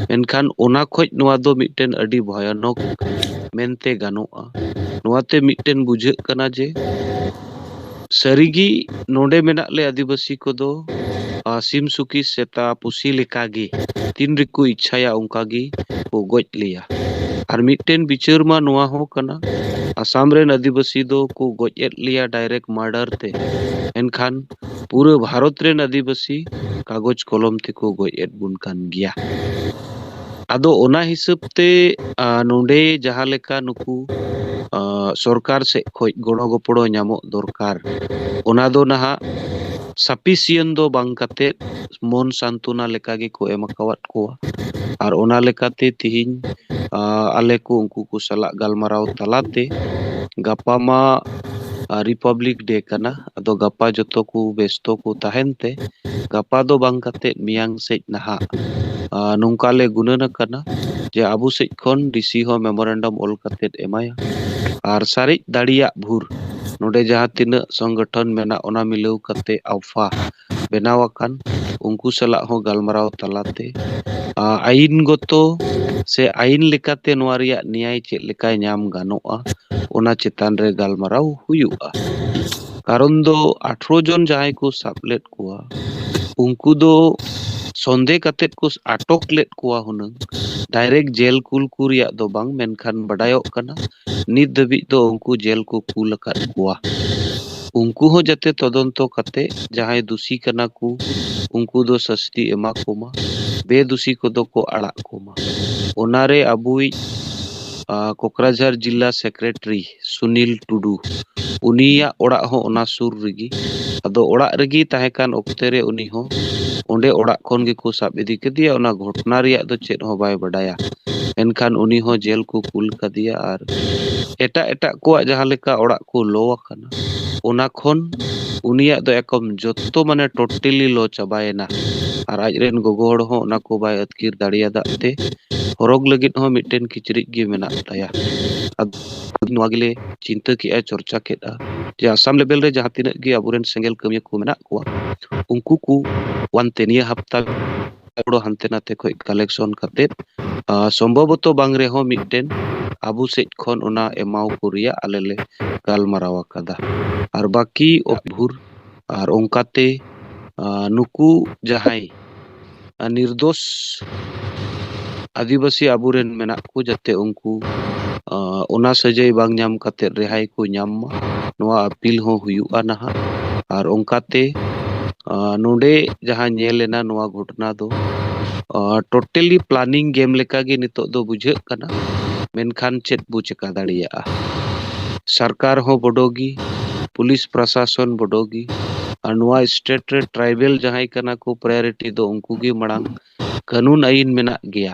ᱢᱮᱱᱠᱷᱟᱱ ᱚᱱᱟ ᱠᱷᱚᱡ ᱱᱚᱣᱟ ᱫᱚ ᱢᱤᱫᱴᱮᱱ ᱟᱹᱰᱤ ᱵᱷᱚᱭᱟᱱᱚᱠ ᱢᱮᱱᱛᱮ ᱜᱟᱱᱚᱜᱼᱟ᱾ ᱱᱚᱣᱟᱛᱮ ᱢᱤᱫᱴᱮᱱ ᱵᱩᱡᱷᱟᱹᱜ ᱠᱟᱱᱟ ᱡᱮ ᱥᱟᱹᱨᱤᱜᱮ ᱱᱚᱰᱮ ᱢᱮᱱᱟᱜ ᱞᱮ ᱟᱹᱫᱤᱵᱟᱹᱥᱤ ᱠᱚᱫᱚ, ᱟ, ᱥᱤᱢ ᱥᱩᱠᱤ ᱥᱮᱛᱟ ᱯᱩᱥᱤ ᱞᱮᱠᱟᱜᱮ ᱛᱤᱱ ᱨᱮᱠᱚ ᱤᱪᱪᱷᱟᱭᱟ ᱚᱱᱠᱟ ᱜᱮ ᱠᱚ ᱜᱚᱡ ᱞᱮᱭᱟ᱾ ᱟᱨ ᱢᱤᱫᱴᱮᱱ ᱵᱤᱪᱟᱹᱨ ᱢᱟ ᱱᱚᱣᱟ ᱦᱚᱸ ᱠᱟᱱᱟ, ᱟᱥᱟᱢ ᱨᱮᱱ ᱟᱹᱫᱤᱵᱟᱹᱥᱤ ᱫᱚ ᱠᱚ ᱜᱚᱡ ᱮᱫ ᱞᱮᱭᱟ ᱰᱟᱭᱨᱮᱠᱴ ᱢᱟᱨᱰᱟᱨ ᱛᱮ, ᱮᱱᱠᱷᱟᱱ ᱯᱩᱨᱟᱹ ᱵᱷᱟᱨᱚᱛ ᱨᱮᱱ ᱟᱹᱫᱤᱵᱟᱹᱥᱤ ᱠᱟᱜᱚᱡᱽ ᱠᱚᱞᱚᱢ ᱛᱮᱠᱚ ᱜᱚᱡ ᱮᱫ ᱵᱚᱱ ᱠᱟᱱ ᱜᱮᱭᱟ᱾ ᱟᱫᱚ ᱚᱱᱟ ᱦᱤᱥᱟᱹᱵ ᱛᱮ, ᱟ, ᱱᱚᱰᱮ ᱡᱟᱦᱟᱸ ᱞᱮᱠᱟ ᱱᱩᱠᱩ, ᱟ, ᱥᱚᱨᱠᱟᱨ ᱥᱮᱫ ᱠᱷᱚᱡ ᱜᱚᱲᱚ ᱜᱚᱯᱚᱲᱚ ᱧᱟᱢᱚᱜ ᱫᱚᱨᱠᱟᱨ, ᱚᱱᱟ ᱫᱚ ᱱᱟᱦᱟᱜ ᱥᱟᱯᱷᱤᱥᱤᱭᱮᱱ ᱫᱚ ᱵᱟᱝ ᱠᱟᱛᱮ ᱢᱚᱱ ᱥᱟᱱᱛᱚᱱᱟ ᱞᱮᱠᱟ ᱜᱮᱠᱚ ᱮᱢ ᱟᱠᱟᱣᱟᱫ ᱠᱚᱣᱟ᱾ ᱟᱨ ᱚᱱᱟ ᱞᱮᱠᱟᱛᱮ ᱛᱤᱦᱤᱧ, ᱟ, ᱟᱞᱮ ᱠᱚ ᱩᱱᱠᱩ ᱠᱚ ᱥᱟᱞᱟᱜ ᱜᱟᱞᱢᱟᱨᱟᱣ ᱛᱟᱞᱟᱛᱮ ᱜᱟᱯᱟ ᱢᱟ, ᱟ, ᱨᱤᱯᱟᱵᱽᱞᱤᱠ ᱰᱮ ᱠᱟᱱᱟ᱾ ᱟᱫᱚ ᱜᱟᱯᱟ ᱡᱚᱛᱚ ᱠᱚ ᱵᱮᱥᱛᱚ ᱠᱚ ᱛᱟᱦᱮᱱ ᱛᱮ ᱜᱟᱯᱟ ᱫᱚ ᱵᱟᱝ ᱠᱟᱛᱮ ᱢᱮᱭᱟᱝ ᱥᱮᱫ ᱱᱟᱦᱟᱜ, ᱟ, ᱱᱚᱝᱠᱟ ᱞᱮ ᱜᱩᱱᱟᱹᱱ ᱟᱠᱟᱱᱟ ᱡᱮ ᱟᱵᱚ ᱥᱮᱫ ᱠᱷᱚᱱ ᱰᱤᱥᱤ ᱦᱚᱸ ᱢᱮᱢᱳᱨᱮᱱᱰᱟᱢ ᱚᱞ ᱠᱟᱛᱮ ᱮᱢᱟᱭᱟ᱾ ᱟᱨ ᱥᱟᱨᱮᱡ ᱫᱟᱲᱮᱭᱟᱜ ᱵᱷᱳᱨ ᱱᱚᱰᱮ ᱡᱟᱦᱟᱸ ᱛᱤᱱᱟᱹᱜ ᱥᱚᱝᱜᱚᱴᱷᱚᱱ ᱢᱮᱱᱟᱜ, ᱚᱱᱟ ᱢᱤᱞᱟᱹᱣ ᱠᱟᱛᱮ ᱟᱞᱯᱷᱟ ᱵᱮᱱᱟᱣ ᱟᱠᱟᱱ, ᱩᱱᱠᱩ ᱥᱟᱞᱟᱜ ᱦᱚᱸ ᱜᱟᱞᱢᱟᱨᱟᱣ ᱛᱟᱞᱟᱛᱮ, ᱟ, ᱟᱭᱤᱱ ᱜᱚᱛᱚ ᱥᱮ ᱟᱭᱤᱱ ᱞᱮᱠᱟᱛᱮ ᱱᱚᱣᱟ ᱨᱮᱭᱟᱜ ᱱᱮᱭᱟᱭ ᱪᱮᱫ ᱞᱮᱠᱟ ᱧᱟᱢ ᱜᱟᱱᱚᱜᱼᱟ, ᱚᱱᱟ ᱪᱮᱛᱟᱱ ᱨᱮ ᱜᱟᱞᱢᱟᱨᱟᱣ ᱦᱩᱭᱩᱜᱼᱟ᱾ ᱠᱟᱨᱚᱱ ᱫᱚ ᱟᱴᱷᱨᱚ ᱡᱚᱱ ᱡᱟᱦᱟᱸᱭ ᱠᱚ ᱥᱟᱵ ᱞᱮᱫ ᱠᱚᱣᱟ, ᱩᱱᱠᱩ ᱫᱚ ᱥᱚᱱᱫᱮ ᱠᱟᱛᱮᱫ ᱠᱚ ᱟᱴᱚᱠ ᱞᱮᱫ ᱠᱚᱣᱟ ᱦᱩᱱᱟᱹᱝ, ᱰᱟᱭᱨᱮᱠᱴ ᱡᱮᱞ ᱠᱩᱞ ᱠᱚ ᱨᱮᱭᱟᱜ ᱫᱚ ᱵᱟᱝ, ᱢᱮᱱᱠᱷᱟᱱ ᱵᱟᱰᱟᱭᱚᱜ ᱠᱟᱱᱟ ᱱᱤᱛ ᱫᱷᱟᱹᱵᱤᱡ ᱫᱚ ᱩᱱᱠᱩ ᱡᱮᱞ ᱠᱚ ᱠᱩᱞ ᱟᱠᱟᱫ ᱠᱚᱣᱟ᱾ ᱩᱱᱠᱩ ᱦᱚᱸ ᱡᱟᱛᱮ ᱛᱚᱫᱚᱱᱛᱚ ᱠᱟᱛᱮ ᱡᱟᱦᱟᱸᱭ ᱫᱩᱥᱤ ᱠᱟᱱᱟ ᱠᱚ, ᱩᱱᱠᱩ ᱫᱚ ᱥᱟᱹᱥᱛᱤ ᱮᱢᱟ ᱠᱚᱢᱟ, ᱵᱮᱫᱩᱥᱤ ᱠᱚᱫᱚ ᱠᱚ ᱟᱲᱟᱜ ᱠᱚᱢᱟ᱾ ᱚᱱᱟᱨᱮ ᱟᱵᱚᱭᱤᱡ, ᱟ, ᱠᱚᱠᱨᱟᱡᱷᱟᱨ ᱡᱤᱞᱟ ᱥᱮᱠᱨᱮᱴᱟᱨᱤ ᱥᱩᱱᱤᱞ ᱴᱩᱰᱩ, ᱩᱱᱤᱭᱟᱜ ᱚᱲᱟᱜ ᱦᱚᱸ ᱚᱱᱟ ᱥᱩᱨ ᱨᱮᱜᱮ᱾ ᱟᱫᱚ ᱚᱲᱟᱜ ᱨᱮᱜᱮ ᱛᱟᱦᱮᱸ ᱠᱟᱱ ᱚᱠᱛᱮ ᱨᱮ ᱩᱱᱤ ᱦᱚᱸ ᱚᱸᱰᱮ ᱚᱲᱟᱜ ᱠᱷᱚᱱ ᱜᱮᱠᱚ ᱥᱟᱵ ᱤᱫᱤ ᱠᱮᱫᱮᱭᱟ᱾ ᱚᱱᱟ ᱜᱷᱚᱴᱚᱱᱟ ᱨᱮᱭᱟᱜ ᱫᱚ ᱪᱮᱫ ᱦᱚᱸ ᱵᱟᱭ ᱵᱟᱰᱟᱭᱟ᱾ ᱢᱮᱱᱠᱷᱟᱱ ᱩᱱᱤ ᱦᱚᱸ ᱡᱮᱞ ᱠᱚ ᱠᱩᱞ ᱠᱟᱫᱮᱭᱟ ᱟᱨ ᱮᱴᱟᱜ ᱮᱴᱟᱜ ᱠᱚᱣᱟᱜ ᱡᱟᱦᱟᱸ ᱞᱮᱠᱟ ᱚᱲᱟᱜ ᱠᱚ ᱞᱚ ᱟᱠᱟᱱᱟ, ᱚᱱᱟ ᱠᱷᱚᱱ ᱩᱱᱤᱭᱟᱜ ᱫᱚ ᱮᱠᱫᱚᱢ ᱡᱚᱛᱚ ᱢᱟᱱᱮ totally ᱞᱚ ᱪᱟᱵᱟᱭᱮᱱᱟ᱾ ᱟᱨ ᱟᱡ ᱨᱮᱱ ᱜᱚᱜᱚ ᱦᱚᱲ ᱦᱚᱸ ᱚᱱᱟ ᱠᱚ ᱵᱟᱭ ᱟᱹᱛᱠᱤᱨ ᱫᱟᱲᱮᱭᱟᱫᱟᱜ ᱛᱮ ᱦᱚᱨᱚᱜ ᱞᱟᱹᱜᱤᱫ ᱦᱚᱸ ᱢᱤᱫᱴᱮᱱ ᱠᱤᱪᱨᱤᱡ ᱜᱮ ᱢᱮᱱᱟᱜ ᱛᱟᱭᱟ᱾ ᱟᱫᱚ ᱱᱚᱣᱟ ᱜᱮᱞᱮ ᱪᱤᱱᱛᱟᱹ ᱠᱮᱜᱼᱟ, ᱪᱚᱨᱪᱟ ᱠᱮᱫᱼᱟ ᱡᱮ ᱟᱥᱟᱢ level ᱨᱮ ᱡᱟᱦᱟᱸ ᱛᱤᱱᱟᱹᱜ ᱜᱮ ᱟᱵᱚᱨᱮᱱ ᱥᱮᱸᱜᱮᱞ ᱠᱟᱹᱢᱤᱭᱟᱹ ᱠᱚ ᱢᱮᱱᱟᱜ ᱠᱚᱣᱟ, ᱩᱱᱠᱩ ᱠᱚ ᱟᱱᱛᱮ ᱱᱤᱭᱟᱹ ᱦᱟᱯᱛᱟ ᱦᱟᱱᱛᱮ ᱱᱟᱛᱮ ᱠᱷᱚᱡ collection ᱠᱟᱛᱮᱫ, ᱟᱨ ᱥᱚᱢᱵᱷᱚᱵᱚᱛᱚ ᱵᱟᱝ ᱨᱮᱦᱚᱸ ᱢᱤᱫᱴᱮᱱ ᱟᱵᱚ ᱥᱮᱫ ᱠᱷᱚᱱ ᱚᱱᱟ ᱮᱢᱟᱣ ᱠᱚ ᱨᱮᱭᱟᱜ ᱟᱞᱮ ᱞᱮ ᱜᱟᱞᱢᱟᱨᱟᱣ ᱟᱠᱟᱫᱟ᱾ ᱟᱨ ᱵᱟᱹᱠᱤ ᱚᱠ ᱵᱷᱩᱨ ᱟᱨ ᱚᱱᱠᱟᱛᱮ, ᱟᱨ ᱱᱩᱠᱩ ᱡᱟᱦᱟᱸᱭ ᱟᱨ ᱱᱤᱨᱫᱳᱥ ᱟᱹᱫᱤᱵᱟᱹᱥᱤ ᱟᱵᱚᱨᱮᱱ ᱢᱮᱱᱟᱜ ᱠᱚ, ᱡᱟᱛᱮ ᱩᱱᱠᱩ, ᱟᱨ ᱚᱱᱟ ᱥᱟᱹᱡᱟᱹᱭ ᱵᱟᱝ ᱧᱟᱢ ᱠᱟᱛᱮᱫ ᱨᱮᱦᱟᱭ ᱠᱚ ᱧᱟᱢ ᱢᱟ, ᱱᱚᱣᱟ appeal ᱦᱚᱸ ᱦᱩᱭᱩᱜᱼᱟ ᱱᱟᱦᱟᱜ᱾ ᱟᱨ ᱚᱱᱠᱟᱛᱮ, ᱟᱨ ᱱᱚᱰᱮ ᱡᱟᱦᱟᱸ ᱧᱮᱞ ᱮᱱᱟ ᱱᱚᱣᱟ ᱜᱷᱚᱴᱚᱱᱟ ᱫᱚ, ᱟᱨ totally planning game ᱞᱮᱠᱟᱜᱮ ᱱᱤᱛᱚᱜ ᱫᱚ ᱵᱩᱡᱷᱟᱹᱜ ᱠᱟᱱᱟ᱾ ᱢᱮᱱᱠᱷᱟᱱ ᱪᱮᱫ ᱵᱚ ᱪᱮᱠᱟ ᱫᱟᱲᱮᱭᱟᱜᱼᱟ? ᱥᱚᱨᱠᱟᱨ ᱦᱚᱸ ᱵᱚᱰᱚ ᱜᱮ, ᱯᱩᱞᱤᱥ ᱯᱨᱚᱥᱟᱥᱚᱱ ᱵᱚᱰᱚ ᱜᱮ, ᱟᱨ ᱱᱚᱣᱟ state ᱨᱮ tribal ᱡᱟᱦᱟᱸᱭ ᱠᱟᱱᱟ ᱠᱚ priority ᱫᱚ ᱩᱱᱠᱩ ᱜᱮ ᱢᱟᱲᱟᱝ᱾ ᱠᱟᱹᱱᱩᱱ ᱟᱹᱭᱤᱱ ᱢᱮᱱᱟᱜ ᱜᱮᱭᱟ,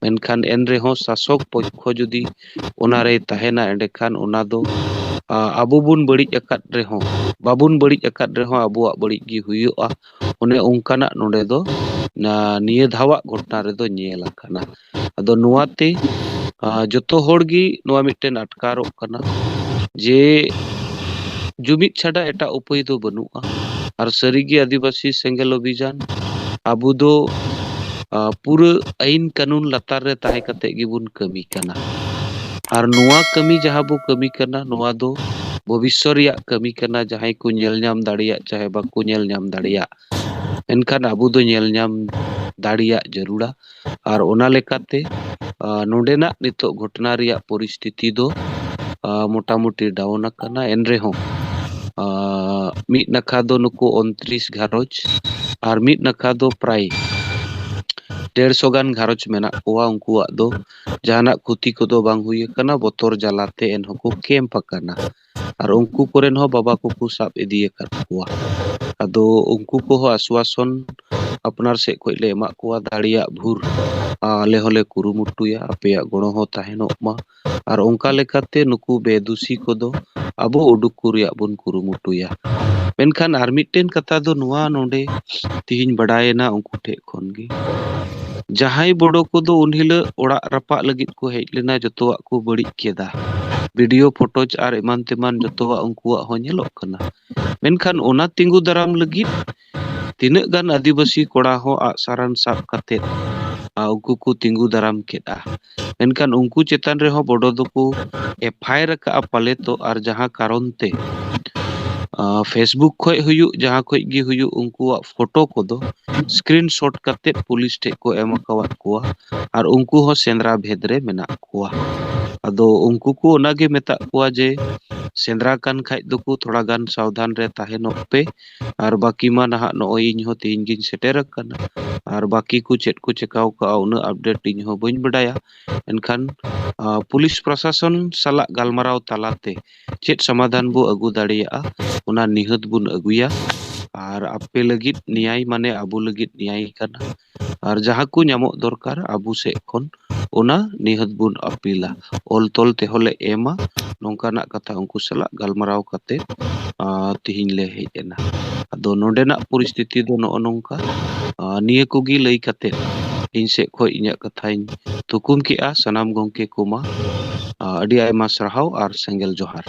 ᱢᱮᱱᱠᱷᱟᱱ ᱮᱱ ᱨᱮᱦᱚᱸ ᱥᱟᱥᱚᱠ ᱯᱚᱠᱠᱷᱚ ᱡᱩᱫᱤ ᱚᱱᱟ ᱨᱮᱭ ᱛᱟᱦᱮᱱᱟ, ᱮᱸᱰᱮᱠᱷᱟᱱ ᱚᱱᱟ ᱫᱚ, ᱟ, ᱟᱵᱚ ᱵᱚᱱ ᱵᱟᱹᱲᱤᱡ ᱟᱠᱟᱫ ᱨᱮᱦᱚᱸ, ᱵᱟᱵᱚᱱ ᱵᱟᱹᱲᱤᱡ ᱟᱠᱟᱫ ᱨᱮᱦᱚᱸ ᱟᱵᱚᱣᱟᱜ ᱵᱟᱹᱲᱤᱡ ᱜᱮ ᱦᱩᱭᱩᱜᱼᱟ᱾ ᱚᱱᱮ ᱚᱱᱠᱟᱱᱟᱜ ᱱᱚᱰᱮ ᱫᱚ, ᱟ, ᱱᱤᱭᱟᱹ ᱫᱷᱟᱣᱟᱜ ᱜᱷᱚᱴᱚᱱᱟ ᱨᱮᱫᱚ ᱧᱮᱞ ᱟᱠᱟᱱᱟ᱾ ᱟᱫᱚ ᱱᱚᱣᱟᱛᱮ, ᱟ, ᱡᱚᱛᱚ ᱦᱚᱲ ᱜᱮ ᱱᱚᱣᱟ ᱢᱤᱫᱴᱮᱱ ᱟᱴᱠᱟᱨᱚᱜ ᱠᱟᱱᱟ ᱡᱮ ᱡᱩᱢᱤᱫ ᱪᱷᱟᱰᱟ ᱮᱴᱟᱜ ᱩᱯᱟᱹᱭ ᱫᱚ ᱵᱟᱹᱱᱩᱜᱼᱟ᱾ ᱟᱨ ᱥᱟᱹᱨᱤᱜᱮ ᱟᱹᱫᱤᱵᱟᱹᱥᱤ ᱥᱮᱸᱜᱮᱞ ᱚᱵᱷᱤᱡᱟᱱ ᱟᱵᱚ ᱫᱚ, ᱟ, ᱯᱩᱨᱟᱹ ᱟᱹᱭᱤᱱ ᱠᱟᱹᱱᱩᱱ ᱞᱟᱛᱟᱨ ᱨᱮ ᱛᱟᱦᱮᱸ ᱠᱟᱛᱮ ᱜᱮᱵᱚᱱ ᱠᱟᱹᱢᱤ ᱠᱟᱱᱟ᱾ ᱟᱨ ᱱᱚᱣᱟ ᱠᱟᱹᱢᱤ ᱡᱟᱦᱟᱸ ᱵᱚ ᱠᱟᱹᱢᱤ ᱠᱟᱱᱟ, ᱱᱚᱣᱟ ᱫᱚ ᱵᱷᱚᱵᱤᱥᱥᱚ ᱨᱮᱭᱟᱜ ᱠᱟᱹᱢᱤ ᱠᱟᱱᱟ᱾ ᱡᱟᱦᱟᱸᱭ ᱠᱚ ᱧᱮᱞ ᱧᱟᱢ ᱫᱟᱲᱮᱭᱟᱜ ᱪᱟᱦᱮ ᱵᱟᱠᱚ ᱧᱮᱞ ᱧᱟᱢ ᱫᱟᱲᱮᱭᱟᱜ, ᱢᱮᱱᱠᱷᱟᱱ ᱟᱵᱚ ᱫᱚ ᱧᱮᱞ ᱧᱟᱢ ᱫᱟᱲᱮᱭᱟᱜ ᱡᱟᱹᱨᱩᱲᱟ᱾ ᱟᱨ ᱚᱱᱟ ᱞᱮᱠᱟᱛᱮ, ᱟ, ᱱᱚᱰᱮᱱᱟᱜ ᱱᱤᱛᱚᱜ ᱜᱷᱚᱴᱚᱱᱟ ᱨᱮᱭᱟᱜ ᱯᱚᱨᱤᱥᱛᱷᱤᱛᱤ ᱫᱚ, ᱟ, ᱢᱚᱴᱟᱢᱩᱴᱤ down ᱟᱠᱟᱱᱟ᱾ ᱮᱱ ᱨᱮᱦᱚᱸ, ᱟ, ᱢᱤᱫ ᱱᱟᱠᱷᱟ ᱫᱚ ᱱᱩᱠᱩ ᱩᱱᱛᱨᱤᱥ ᱜᱷᱟᱨᱚᱸᱡᱽ ᱟᱨ ᱢᱤᱫ ᱱᱟᱠᱷᱟ ᱫᱚ ᱯᱨᱟᱭ ᱰᱮᱲᱥᱚ ᱜᱟᱱ ᱜᱷᱟᱨᱚᱸᱡᱽ ᱢᱮᱱᱟᱜ ᱠᱚᱣᱟ᱾ ᱩᱱᱠᱩᱣᱟᱜ ᱫᱚ ᱡᱟᱦᱟᱱᱟᱜ ᱠᱷᱚᱛᱤ ᱠᱚᱫᱚ ᱵᱟᱝ ᱦᱩᱭ ᱟᱠᱟᱱᱟ, ᱵᱚᱛᱚᱨ ᱡᱟᱞᱟᱛᱮ ᱮᱱᱦᱚᱸ ᱠᱚ camp ᱟᱠᱟᱱᱟ᱾ ᱟᱨ ᱩᱱᱠᱩ ᱠᱚᱨᱮᱱ ᱦᱚᱸ ᱵᱟᱵᱟ ᱠᱚᱠᱚ ᱥᱟᱵ ᱤᱫᱤ ᱟᱠᱟᱫ ᱠᱚᱣᱟ᱾ ᱟᱫᱚ ᱩᱱᱠᱩ ᱠᱚᱦᱚᱸ ᱟᱥᱣᱟᱥᱚᱱ ᱟᱯᱱᱟᱨ ᱥᱮᱫ ᱠᱷᱚᱱ ᱞᱮ ᱮᱢᱟᱜ ᱠᱚᱣᱟ, ᱫᱟᱲᱮᱭᱟᱜ ᱵᱷᱳᱨ ᱟᱞᱮ ᱦᱚᱸᱞᱮ ᱠᱩᱨᱩᱢᱩᱴᱩᱭᱟ, ᱟᱯᱮᱭᱟᱜ ᱜᱚᱲᱚ ᱦᱚᱸ ᱛᱟᱦᱮᱱᱚᱜ ᱢᱟ᱾ ᱟᱨ ᱚᱱᱠᱟ ᱞᱮᱠᱟᱛᱮ ᱱᱩᱠᱩ ᱵᱮᱫᱩᱥᱤ ᱠᱚᱫᱚ ᱟᱵᱚ ᱩᱰᱩᱠ ᱠᱚ ᱨᱮᱭᱟᱜ ᱵᱚᱱ ᱠᱩᱨᱩᱢᱩᱴᱩᱭᱟ᱾ ᱢᱮᱱᱠᱷᱟᱱ ᱟᱨ ᱢᱤᱫᱴᱮᱱ ᱠᱟᱛᱷᱟ ᱫᱚ ᱱᱚᱣᱟ ᱱᱚᱰᱮ ᱛᱤᱦᱤᱧ ᱵᱟᱰᱟᱭᱮᱱᱟ ᱩᱱᱠᱩ ᱴᱷᱮᱱ ᱠᱷᱚᱱ ᱜᱮ, ᱡᱟᱦᱟᱸᱭ ᱵᱚᱲᱚ ᱠᱚᱫᱚ ᱩᱱ ᱦᱤᱞᱳᱜ ᱚᱲᱟᱜ ᱨᱟᱯᱟᱜ ᱞᱟᱹᱜᱤᱫ ᱠᱚ ᱦᱮᱡ ᱞᱮᱱᱟ, ᱡᱚᱛᱚᱣᱟᱜ ᱠᱚ ᱵᱟᱹᱲᱤᱡ ᱠᱮᱫᱟ, ᱵᱷᱤᱰᱤᱭᱳ ᱯᱷᱳᱴᱳᱡᱽ ᱟᱨ ᱮᱢᱟᱱ ᱛᱮᱢᱟᱱ ᱡᱚᱛᱚᱣᱟᱜ ᱩᱱᱠᱩᱣᱟᱜ ᱦᱚᱸ ᱧᱮᱞᱚᱜ ᱠᱟᱱᱟ᱾ ᱢᱮᱱᱠᱷᱟᱱ ᱚᱱᱟ ᱛᱤᱸᱜᱩ ᱫᱟᱨᱟᱢ ᱞᱟᱹᱜᱤᱫ ᱛᱤᱱᱟᱹᱜ ᱜᱟᱱ ᱟᱹᱫᱤᱵᱟᱹᱥᱤ ᱠᱚᱲᱟ ᱦᱚᱸ ᱟᱜᱼᱥᱟᱨᱟᱱ ᱥᱟᱵ ᱠᱟᱛᱮᱫ, ᱟ, ᱩᱱᱠᱩ ᱠᱚ ᱛᱤᱸᱜᱩ ᱫᱟᱨᱟᱢ ᱠᱮᱫᱼᱟ᱾ ᱢᱮᱱᱠᱷᱟᱱ ᱩᱱᱠᱩ ᱪᱮᱛᱟᱱ ᱨᱮᱦᱚᱸ ᱵᱚᱰᱚ ᱫᱚᱠᱚ ᱮᱯᱷ ᱟᱭ ᱟᱨ ᱟᱠᱟᱫᱼᱟ ᱯᱟᱞᱮ ᱛᱚ, ᱟᱨ ᱡᱟᱦᱟᱸ ᱠᱟᱨᱚᱱ ᱛᱮ, ᱟ, Facebook ᱠᱷᱚᱡ ᱦᱩᱭᱩᱜ, ᱡᱟᱦᱟᱸ ᱠᱷᱚᱡ ᱜᱮ ᱦᱩᱭᱩᱜ, ᱩᱱᱠᱩᱣᱟᱜ ᱯᱷᱳᱴᱳ ᱠᱚᱫᱚ ᱥᱠᱨᱤᱱᱥᱚᱴ ᱠᱟᱛᱮᱫ ᱯᱩᱞᱤᱥ ᱴᱷᱮᱡ ᱠᱚ ᱮᱢ ᱟᱠᱟᱣᱟᱫ ᱠᱚᱣᱟ, ᱟᱨ ᱩᱱᱠᱩ ᱦᱚᱸ ᱥᱮᱸᱫᱽᱨᱟ ᱵᱷᱮᱫ ᱨᱮ ᱢᱮᱱᱟᱜ ᱠᱚᱣᱟ᱾ ᱟᱫᱚ ᱩᱱᱠᱩ ᱠᱚ ᱚᱱᱟᱜᱮ ᱢᱮᱛᱟᱜ ᱠᱚᱣᱟ ᱡᱮ ᱥᱮᱸᱫᱽᱨᱟ ᱠᱟᱱ ᱠᱷᱟᱡ ᱫᱚᱠᱚ ᱛᱷᱚᱲᱟ ᱜᱟᱱ ᱥᱟᱵᱫᱷᱟᱱ ᱨᱮ ᱛᱟᱦᱮᱱᱚᱜ ᱯᱮ, ᱟᱨ ᱵᱟᱹᱠᱤ ᱢᱟ ᱱᱟᱦᱟᱜ ᱱᱚᱜᱼᱚᱭ ᱤᱧ ᱦᱚᱸ ᱛᱮᱦᱮᱧ ᱜᱤᱧ ᱥᱮᱴᱮᱨ ᱟᱠᱟᱱᱟ, ᱟᱨ ᱵᱟᱹᱠᱤ ᱠᱚ ᱪᱮᱫ ᱠᱚ ᱪᱮᱠᱟᱣ ᱠᱟᱜᱼᱟ ᱩᱱᱟᱹᱜ ᱟᱯᱰᱮᱴ ᱤᱧ ᱦᱚᱸ ᱵᱟᱹᱧ ᱵᱟᱰᱟᱭᱟ᱾ ᱮᱱᱠᱷᱟᱱ, ᱟ, ᱯᱩᱞᱤᱥ ᱯᱨᱚᱥᱟᱥᱚᱱ ᱥᱟᱞᱟᱜ ᱜᱟᱞᱢᱟᱨᱟᱣ ᱛᱟᱞᱟᱛᱮ ᱪᱮᱫ ᱥᱚᱢᱟᱫᱷᱟᱱ ᱵᱚ ᱟᱹᱜᱩ ᱫᱟᱲᱮᱭᱟᱜᱼᱟ, ᱚᱱᱟ ᱱᱤᱦᱟᱹᱛ ᱵᱚᱱ ᱟᱹᱜᱩᱭᱟ᱾ ᱟᱨ ᱟᱯᱮ ᱞᱟᱹᱜᱤᱫ ᱱᱮᱭᱟᱭ ᱢᱟᱱᱮ ᱟᱵᱚ ᱞᱟᱹᱜᱤᱫ ᱱᱮᱭᱟᱭ ᱠᱟᱱᱟ᱾ ᱟᱨ ᱡᱟᱦᱟᱸ ᱠᱚ ᱧᱟᱢᱚᱜ ᱫᱚᱨᱠᱟᱨ ᱟᱵᱚ ᱥᱮᱫ ᱠᱷᱚᱱ, ᱚᱱᱟ ᱱᱤᱦᱟᱹᱛ ᱵᱚᱱ ᱟᱯᱤᱞᱟ, ᱚᱞ ᱛᱚᱞ ᱛᱮᱦᱚᱸ ᱞᱮ ᱮᱢᱟ᱾ ᱱᱚᱝᱠᱟᱱᱟᱜ ᱠᱟᱛᱷᱟ ᱩᱱᱠᱩ ᱥᱟᱞᱟᱜ ᱜᱟᱞᱢᱟᱨᱟᱣ ᱠᱟᱛᱮ, ᱟ, ᱛᱤᱦᱤᱧ ᱞᱮ ᱦᱮᱡ ᱮᱱᱟ᱾ ᱟᱫᱚ ᱱᱚᱰᱮᱱᱟᱜ ᱯᱚᱨᱤᱥᱛᱷᱤᱛᱤ ᱫᱚ ᱱᱚᱜᱼᱚ ᱱᱚᱝᱠᱟ᱾ ᱟ, ᱱᱤᱭᱟᱹ ᱠᱚᱜᱮ ᱞᱟᱹᱭ ᱠᱟᱛᱮ ᱤᱧ ᱥᱮᱫ ᱠᱷᱚᱱ ᱤᱧᱟᱹᱜ ᱠᱟᱛᱷᱟᱧ ᱛᱷᱩᱠᱩᱢ ᱠᱮᱜᱼᱟ᱾ ᱥᱟᱱᱟᱢ ᱜᱚᱢᱠᱮ ᱠᱚᱢᱟ, ᱟ, ᱟᱹᱰᱤ ᱟᱭᱢᱟ ᱥᱟᱨᱦᱟᱣ ᱟᱨ ᱥᱮᱸᱜᱮᱞ ᱡᱚᱦᱟᱨ᱾